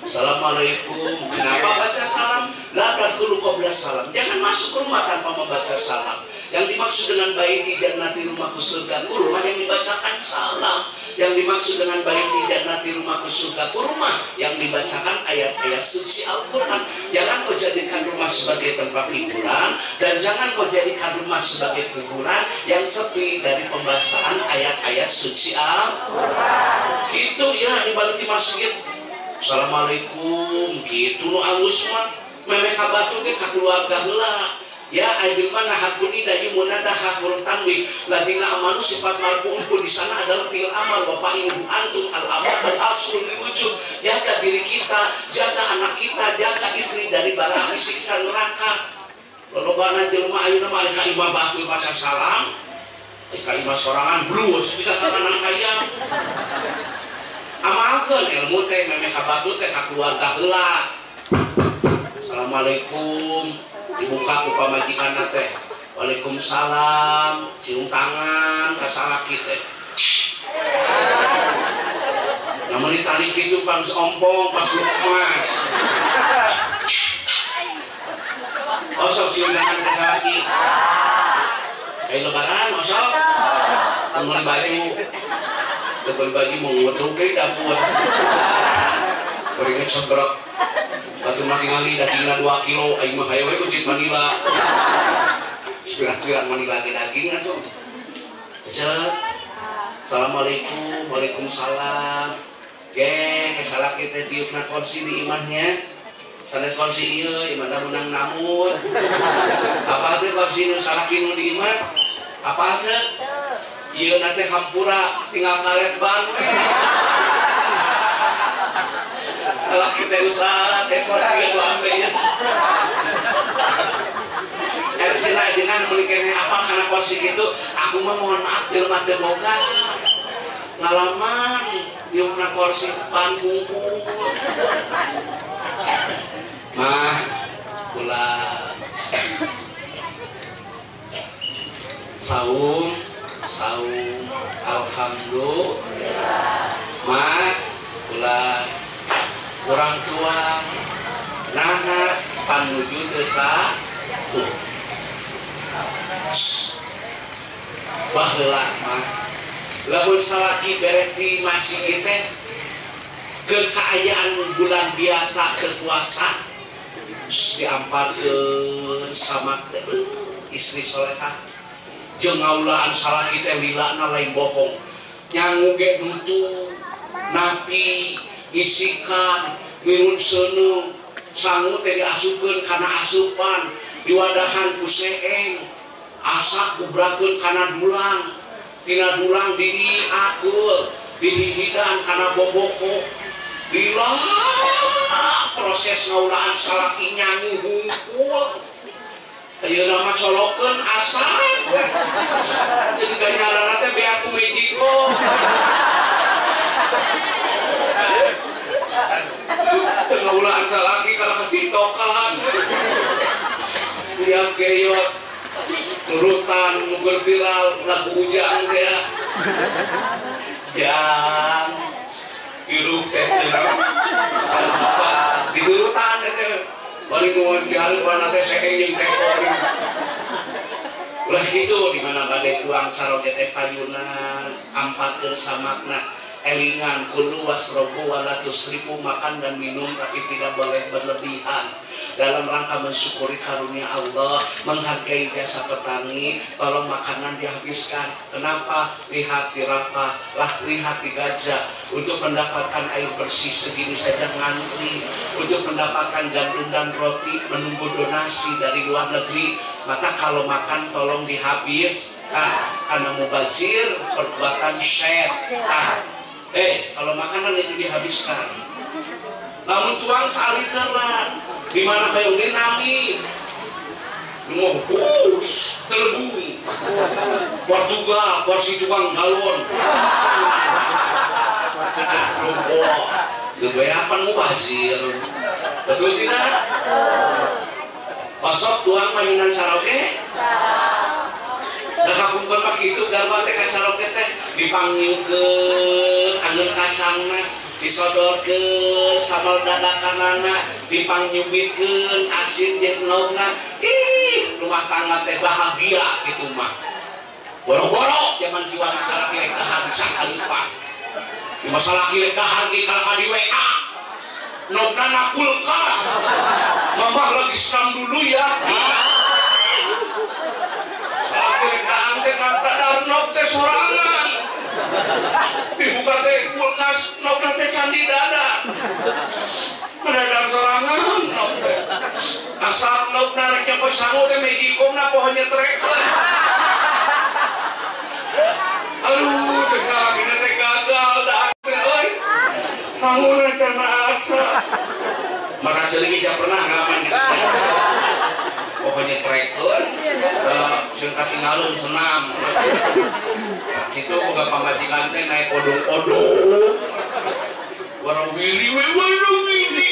Assalamualaikum. Kenapa baca salam? La tadkhulu qabla salam. Jangan masuk ke rumah tanpa membaca salam. Yang dimaksud dengan baiti jannati rumahku surgaku, rumah yang dibacakan salam. Yang dimaksud dengan baiti jannati rumahku surgaku, rumah yang dibacakan ayat-ayat suci Al-Quran. Jangan kau jadikan rumah sebagai tempat hiburan, dan jangan kau jadikan rumah sebagai kuburan yang sepi dari pembacaan ayat-ayat suci Al-Quran. Gitu ya, dibalik di masjid. Assalamualaikum, gitu nu alus mah. Memeh ka batur ge ka keluarga heula. Ya abil mana hakuni dayu munada hak huruf tanwin ladina amanu sifat marfu'un di sana adalah fi'il amal wa fa'iluhu antum al amal wal absolu wujud. Jaga diri kita, jaga anak kita, jaga istri dari bara api siksa neraka. Lolobana jelema ayeuna mah ka imah batur baca salam, ka imah sorangan brus kita kanan kaya. Amalkeun ilmu teh memeh ka batur teh ka keluarga heula. Assalamualaikum. Dibuka ku pamajikanna teh. Waalaikumsalam, cium tangan ka salaki teh. Namun ditarik kitu pas ompong, pas lumas. Osok cium tangan ka salaki. Kayak lebaran osok. Mun baju. Teu baju mau ngutruk ke dapur. Keringet sebrek. Batu mah tingali dagingna 2 kilo, aing mah hayo we kucit Manila. Sepirang-pirang Manila ge daging atuh. Cek. Assalamualaikum, waalaikumsalam. Geh, salaki teh diukna kursi di imahnya. Sanes kursi ieu, imah da meunang namut. Apa teh kursi nu salaki nu di imah? Apa teh? Ieu na teh hampura tinggal karet ban we. Salaki teh usaha teh sorti lambe ya. Sila jenengan meuli keneh apa kana kursi kitu, aku mah mohon maaf jelema teu boga. Ngalaman diukna kursi ban bungkul. Mah kula saum saum alhamdulillah. Mah kula kurang tuang naha panuju desa tuh baheula mah lamun salaki bereh di masjid teh ke kaayaan bulan biasa ke puasa diamparkeun sama istri solehah jeung ngaulaan salaki teh lilana lain bohong nyangu ge nutu napi isikan mirun seuneu sangu teh diasupkeun kana asupan diwadahan ku seeng asak gubrakeun kana dulang tina dulang diakul dihihidan kana boboko lila proses ngaulaan salaki nyangu hungkul ayeuna mah colokeun asak jadi ganjaranna teh beak ku mejiko. Tengaulaan salaki kalau ketitokan lihat geyot nurutan nuker viral lagu ujang ya jang Hirup teh diturutan teh bari nuhun dialih warna teh seeng jeung teh koring. Ulah kitu di mana bade tuang caroge teh payunan ampatkeun samakna elingan kulu wasrobu wala tusrifu, makan dan minum tapi tidak boleh berlebihan. Dalam rangka mensyukuri karunia Allah, menghargai jasa petani, tolong makanan dihabiskan. Kenapa? Lihat di Rafah, lah lihat di Gaza. Untuk mendapatkan air bersih segini saja ngantri, untuk mendapatkan gandum dan roti menunggu donasi dari luar negeri. Maka kalau makan tolong dihabiskan, karena mubazir perbuatan syaitan. Kalau makanan itu dihabiskan. Namun tuang saliteran di mana kayak ini nami, mau bus telebung, Portugal porsi tukang galon, gue apa mubazir, betul tidak? Osok tuang payunan caroge. Nah, kapungkur mah kitu garwa teh ka caroge teh dipangyukeun angeun kacangna, disodorkeun sambal dadakanana, dipangyubitkeun asin jeung endogna. Ih, rumah tangga teh bahagia kitu mah. Boro-boro zaman kiwari salaki rek dahar bisa kalipat. Di masalah rek dahar ge kalaka di WA. Endogna na kulkas. Mamah lagi senam dulu ya. Sorangan dibuka teh kulkas nokna teh candi dada mendadak sorangan nok teh asap nokna rek nyokot sangu teh magicomna pohonnya trekeun. Aduh cek salakina teh gagal da teh euy sanguna cenah asa. Maka seuleuh sia pernah ngalaman gitu. Pokoknya trekeun sieun kaki ngalun senam. Itu boga pamajikan teh naik odong-odong. Warawiri we warawiri.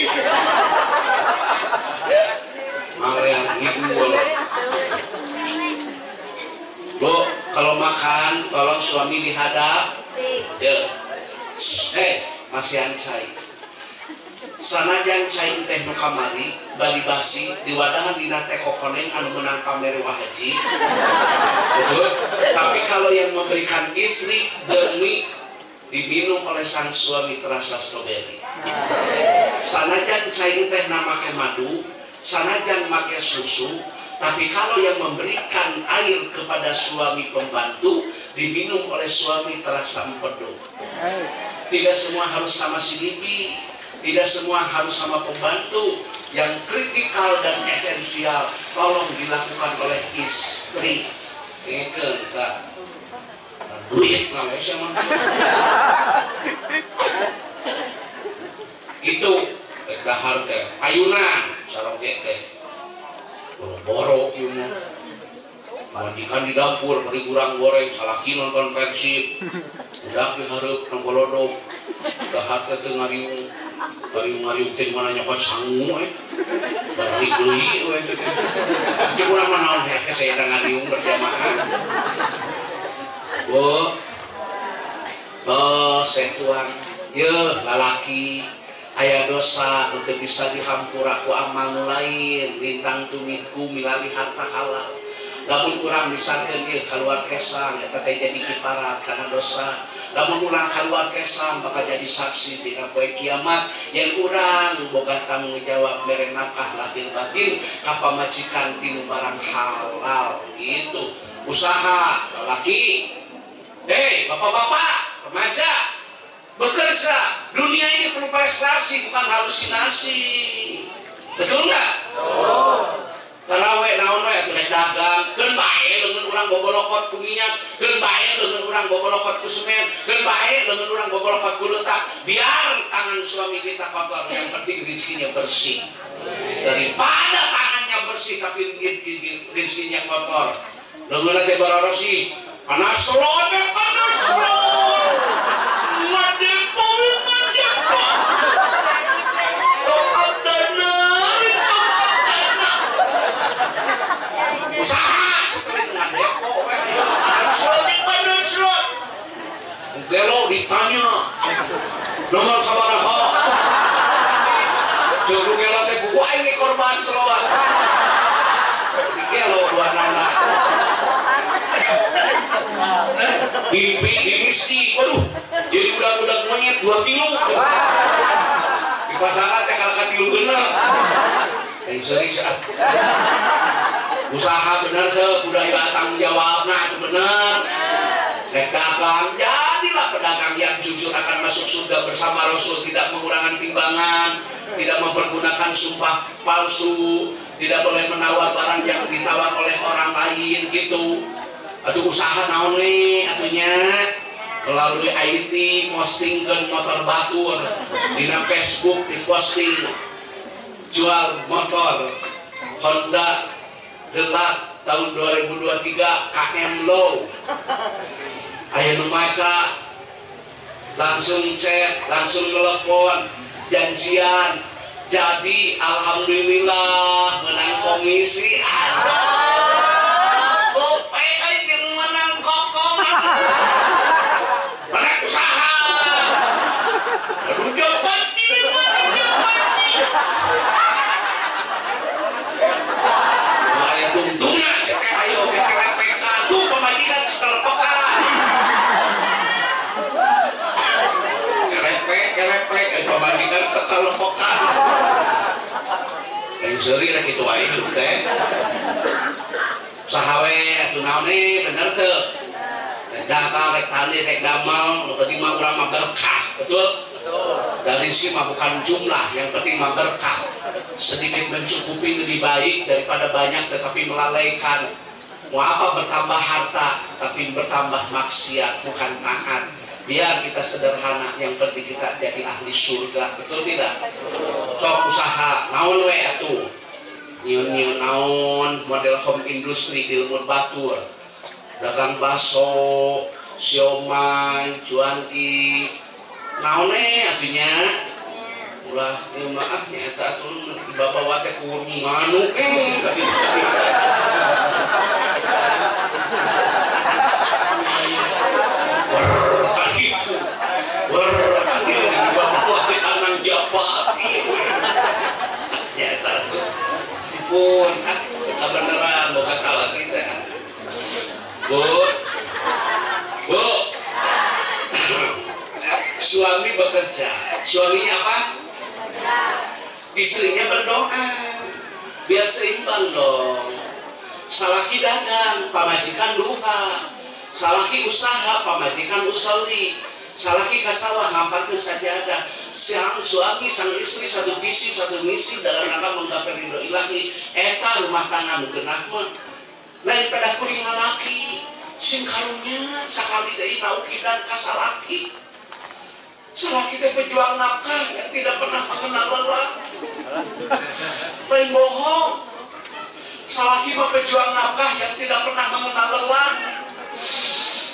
Mangreang ngidul. Bu, kalau makan tolong suami dihadap. Ya. Masihan cai. Sanajan cai teh nu kamari bali basi diwadahan dina teh kokoneng anu meunang pamere haji. Betul? Tapi kalau yang memberikan istri demi diminum oleh sang suami terasa stroberi. Sanajan cai teh na make madu, sanajan make susu, tapi kalau yang memberikan air kepada suami pembantu diminum oleh suami terasa empedu. Tidak semua harus sama si bibi. Tidak semua harus sama pembantu. Yang kritikal dan esensial tolong dilakukan oleh istri. Ingatkan, tak duit lah, siapa itu dahar teh ayunan sarong teh boro-boro ieu mah. Majikan di dapur beri kurang goreng, salaki nonton Persib, udah dihareup nang bolodok, dahar teh teu ngariung. Ngariung teh mana nyokot sangu eh. Bari deui we teh. Cek urang mah naon heh saya ngariung berjamaah. Bu. Tos teh tuang. Yeuh lalaki aya dosa untuk bisa dihampura ku amal nu lain, lintang tumidku milari harta halal. Lamun urang disangkeun ieu kaluar kesang eta teh jadi kiparat karena dosa. Lamun urang kaluar kesang bakal jadi saksi dina poe kiamat yang urang boga tanggung jawab mere nafkah lahir batin ka pamajikan tinu barang halal gitu. Usaha lalaki. Hei, bapak-bapak, remaja, bekerja. Dunia ini perlu prestasi bukan halusinasi. Betul nggak? Betul. Karena we naon we atuh rek dagang, keun bae leungeun urang bobolokot ku minyak, keun bae leungeun urang bobolokot ku semen, keun bae leungeun urang bobolokot ku letak. Biar tangan suami kita kotor, yang penting rezekinya bersih. Daripada tangannya bersih tapi rezekinya kotor. Leungeun teh bararosih, panas selon, panas selon. Ngadepo, ngadepo. Top dana, top dana. Usaha setelah ngadepo, panas selon, panas selon. Gelo ditanya, Nomor sabaraha? Jogo gelo teh buku aing korban selawat. Gelo dua nana. Di mistik, waduh. Jadi budak-budak monyet 2 kilo. Di pasangan teh kalahka 3 bener. Yang serius ah. Usaha bener ke budaya tanggung jawab nah itu bener. Rek dagang, jadilah pedagang yang jujur akan masuk surga bersama Rasul, tidak mengurangi timbangan, tidak mempergunakan sumpah palsu, tidak boleh menawar barang yang ditawar oleh orang lain gitu. Aduh usaha naon nih atunya melalui IT posting ke motor batur dina Facebook diposting jual motor Honda Gelap tahun 2023 KM low. Ayo nu maca langsung chat, langsung telepon, janjian. Jadi alhamdulillah menang komisi. Aduh, gope aing menang kokom. Menang usaha. Aduh jawaban ini. Aya tungtungna si teh ayo kelepekan tuh pamajikan telepokan. Kelepek pamajikan ketelepokan. Yang seuri rek kitu wae hidup teh. Saha we atuh naon bener teu? Rek dagang, rek tani, rek damel, nu penting mah urang mah berkah, betul? Betul. Dari sini mah bukan jumlah, yang penting mah berkah. Sedikit mencukupi lebih baik daripada banyak tetapi melalaikan. Mau apa bertambah harta tapi bertambah maksiat, bukan taat. Biar kita sederhana, yang penting kita jadi ahli surga, betul tidak? Tok usaha, naon we atuh? Nyieun-nyieun naon, model home industry di lembur batur. Dagang bakso, siomay, cuanki. Naon we atunya? Ulah ieu mah ah nya eta atuh babawa teh kurung manuk tadi. Ya satu pun ah kita beneran bukan salah kita. Bu, bu, suami bekerja, suaminya apa? Istrinya berdoa, biar seimbang dong. Salaki dagang, pamajikan duha. Salaki usaha, pamajikan usali. Salaki kasawah ngamparkeun sajadah. Sang suami, sang istri satu visi, satu misi dalam rangka menggapai ridho ilahi. Eta rumah tangga nu geunah mah. Lain pada kuring lalaki, sing karunya sakali deui taukidan ka salaki. Salaki teh pejuang nafkah yang tidak pernah mengenal lelah. Lain bohong. Salaki mah pejuang nafkah yang tidak pernah mengenal lelah.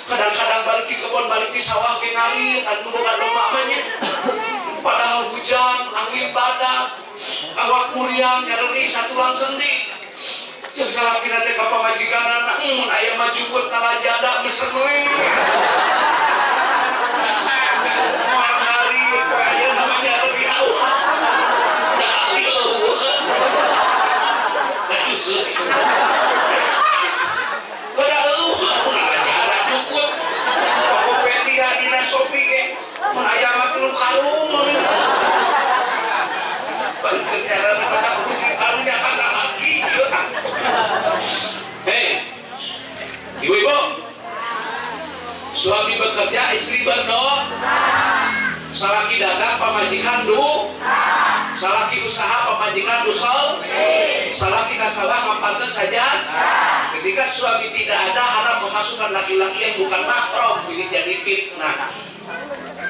Kadang-kadang balik di kebun, balik di sawah ke ngalir, kan boga domba mah nya. Padahal hujan, angin badak, awak muriang nyereri satulang sendi. Jeung salakina teh ka pamajikanana, mun aya mah jukut nalajada mesen we. Moal ngalir, aya mah nyereri awak. Da ahli eueuh. Aduh seuri. Shopee ke, mun aya mah tilu karung. Bangkeun jalan kata kudu karunya ka salaki ieu. Hei. Ibu-ibu. Suami bekerja, istri berdoa. Salaki dagang, pamajikan du. Salaki usaha, pamajikan usol. Salaki nasabah mampanten saja. Ketika suami tidak ada, harap memasukkan laki-laki yang bukan mahram, ini jadi fitnah.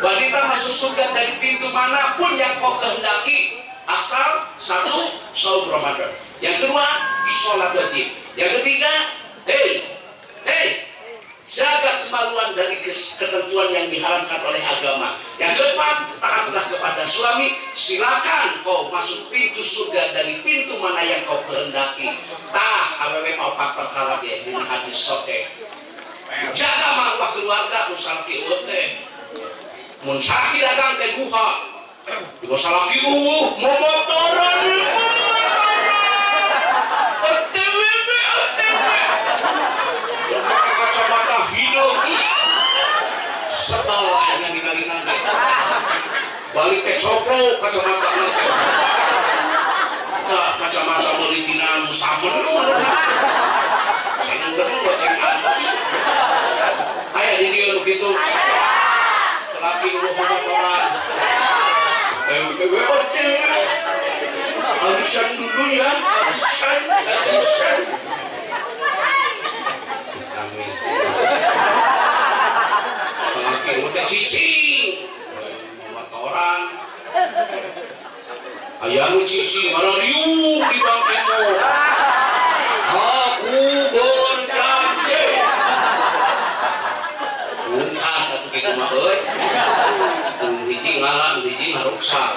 Wanita masuk surga dari pintu manapun yang kau kehendaki, asal satu, saum Ramadan. Yang kedua, sholat wajib. Yang ketiga, hey, jaga kemaluan dari ketentuan yang diharamkan oleh agama. Yang keempat, taatlah kepada suami. Silakan kau masuk pintu surga dari pintu mana yang kau kehendaki. Tah, awewe opat perkara dia di hadis sahih. Jaga marwah keluarga, usalki teh. Mun salaki dagang teh duha. Ibu salaki eueuh momotoran OTW OTW. Pakai kacamata hidung. Sebel aja ningali nanti. Balik teh coplo kacamata teh. Tah kacamata meuli tina nu saben. Ceng deui ceng abdi. Aya di dieu nu kitu. Salaki eueuh momotoran. Arisan dulu ya, arisan, arisan. Amin. Salaki teh cicing, motoran. Aya nu cicing maraliung di bangkemo. Aku berjanji. Ungkap atuh kitu mah euy. Hiji ngalah, hiji ngaruksak.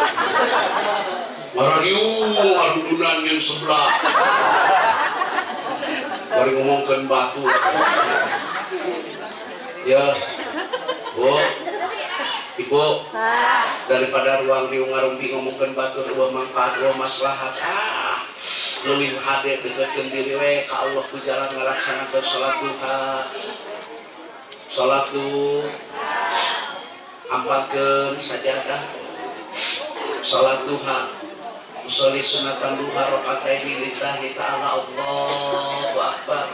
Maraliung arudunan yang sebelah. Bari ngomongkeun batu. Ya. Bu. Ibu. Daripada ruang riung ngarumpi ngomongkeun batu dua manfaat dua maslahat. Ah. Leuwih hade deketkeun diri we ka Allah ku jalan ngalaksanakeun salat duha. Salat duha. Ampatkeun sajadah. Salat duha. Usolli sunatan duha rakaataini lillahi ta'ala. Allahu akbar.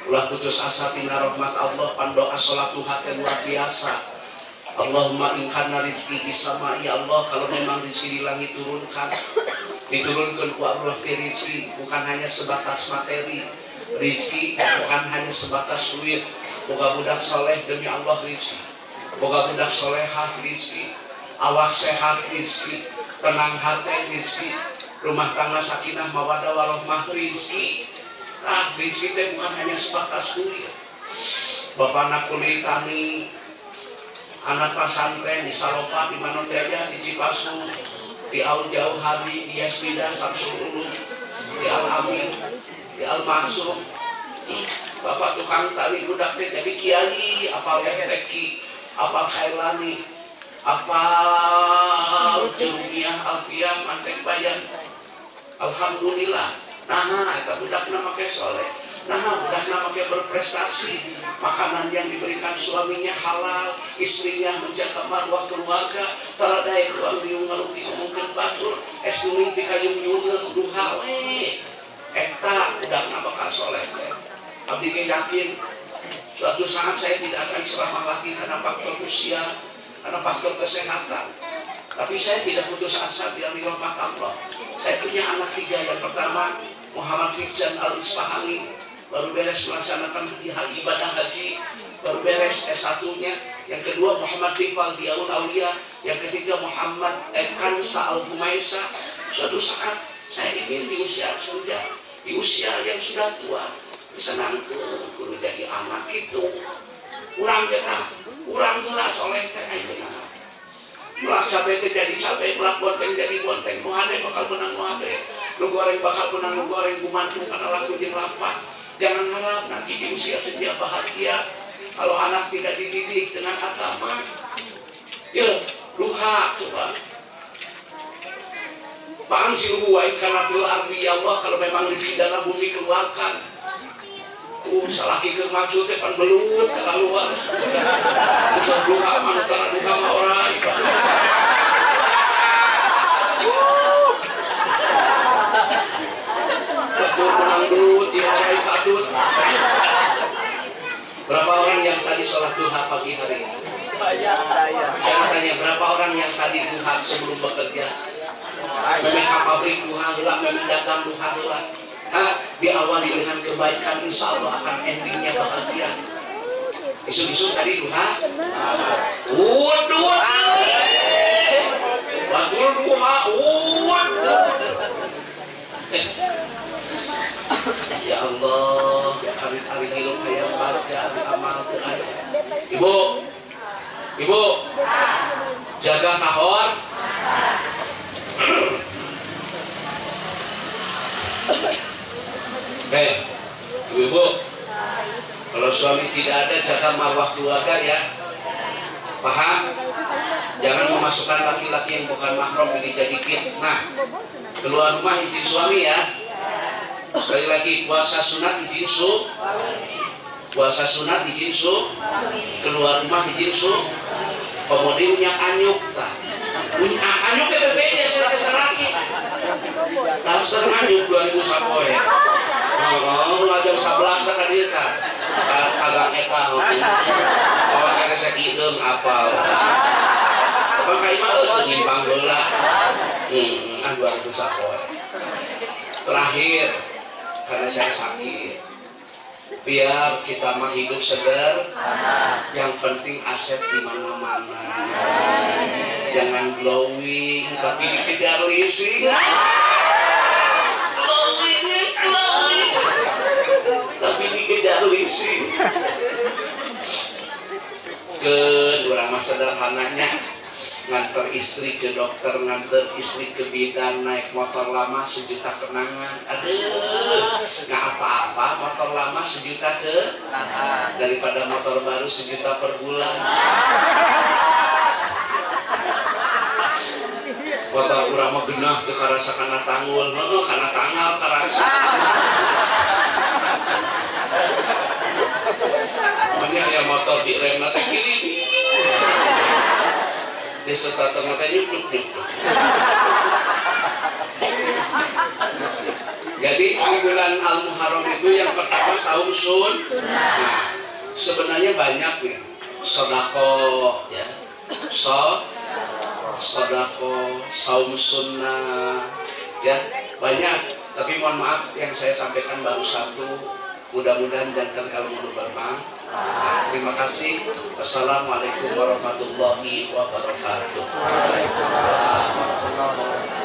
Ulah putus asa tina rahmat Allah, pandoa salat duha teh luar biasa. Allahumma in kana rizki bisama, ya Allah, kalau memang rizki di langit turunkan. Diturunkan ku Allah teh rizki bukan hanya sebatas materi. Rizki bukan hanya sebatas duit. Boga budak soleh demi Allah rizki. Boga budak solehah rizki. Awak sehat rizki, tenang hati rizki, rumah tangga sakinah mawadah warahmah rizki. Nah, rizki teh bukan hanya sebatas duit. Bapak anak kulit tani, anak pasantren di Salopa, di Manondaya, di Cipasung, di Al Jauhari, di Yasmida, Samsul Ulum, di Al Amin, di Al Maksum. Bapak tukang tani budak teh jadi kiai, apal MTQ, apal Kailani, apal Jurumiyah, Alfiyah, Mantek Bayan. Alhamdulillah. Nah, eta budakna make soleh. Nah, budakna make berprestasi. Makanan yang diberikan suaminya halal, istrinya menjaga marwah keluarga, taradai ruang riung ngarumpi ngomongkeun batur, es kuning dikayung-yungeun duha we. Eta budakna bakal soleh teh. Abdi ge yakin suatu saat saya tidak akan ceramah lagi karena faktor usia, karena faktor kesehatan. Tapi saya tidak putus asa dari rahmat Allah. Saya punya anak 3. Yang pertama Muhammad Firjan Al-Isfahani, baru beres melaksanakan ibadah haji, baru beres S1-nya. Yang kedua Muhammad Tifal Diaun Aulia. Yang ketiga Muhammad Kansa Al-Humaisa. Suatu saat saya ingin di usia senja, di usia yang sudah tua, bisa nangke, kudu jadi anak itu. Urang kita, urang gelas oleh teh ayeuna. Melak cabe teh jadi cabe, melak bonteng jadi bonteng. Nu hade bakal menang nu hade, nu goreng bakal menang nu goreng, gumantung kana laku jeung lapah. Jangan harap nanti di usia senja bahagia kalau anak tidak dididik dengan agama. Ya, duha coba. Bang siru wa kana fil ardi ya Allah, kalau memang di dalam bumi keluarkan. Salaki keur maju teh pan belut kalaluan. Usah duha mah tara duha mah ora. Betul menang belut di orai kadut. Berapa orang yang tadi sholat duha pagi hari ini? Saya tanya, berapa orang yang tadi duha sebelum bekerja? Memang pabrik duha heula, memang dagang duha heula. Nah, diawali dengan kebaikan, insya Allah akan endingnya bahagia. Isu-isu tadi duha, waduh, waduh duha, waduh. Ya Allah, ya hari-hari hidup hayang baca, hari amal teu aya. Ibu, ibu, jaga kahor. Hei, ibu-ibu, kalau suami tidak ada, jaga marwah keluarga ya. Paham? Jangan memasukkan laki-laki yang bukan mahram ini jadi fitnah. Keluar rumah izin suami ya. Sekali lagi, puasa sunat izin su, puasa sunat izin su, keluar rumah izin su, kemudian minyak anyuk tak, minyak anyuk ke BPJS saya kesaraki, harus teranyuk 2000 sapoe. Oh, jam 11 kan dia tak, kagak eta, oh karena saya hidung apal, apa kayak mah senyimpang heula, 2000 sapoe. Terakhir, karena saya sakit, biar kita mah hidup segar, yang penting aset di mana-mana, jangan glowing tapi dikejar leasing, glowing, glowing, tapi dikejar leasing. Kedua mah sederhananya, nganter istri ke dokter, nganter istri ke bidan, naik motor lama sejuta kenangan. Aduh, nggak apa-apa motor lama sejuta ke daripada motor baru sejuta per bulan. Motor urang mah genah teu karasa kana tanggul, heuh kana tanggal karasa. Banyak yang motor di rem teh kiri. Di serta tengah nyupluk nyupluk. Jadi bulan Al-Muharram itu yang pertama saum sun. Nah, sebenarnya banyak nih sodako ya, sodako, saum sunnah ya banyak. Tapi mohon maaf yang saya sampaikan baru satu. Mudah-mudahan jantan ilmu bermanfaat. Terima kasih. Wassalamualaikum warahmatullahi wabarakatuh. Waalaikumsalam warahmatullahi wabarakatuh.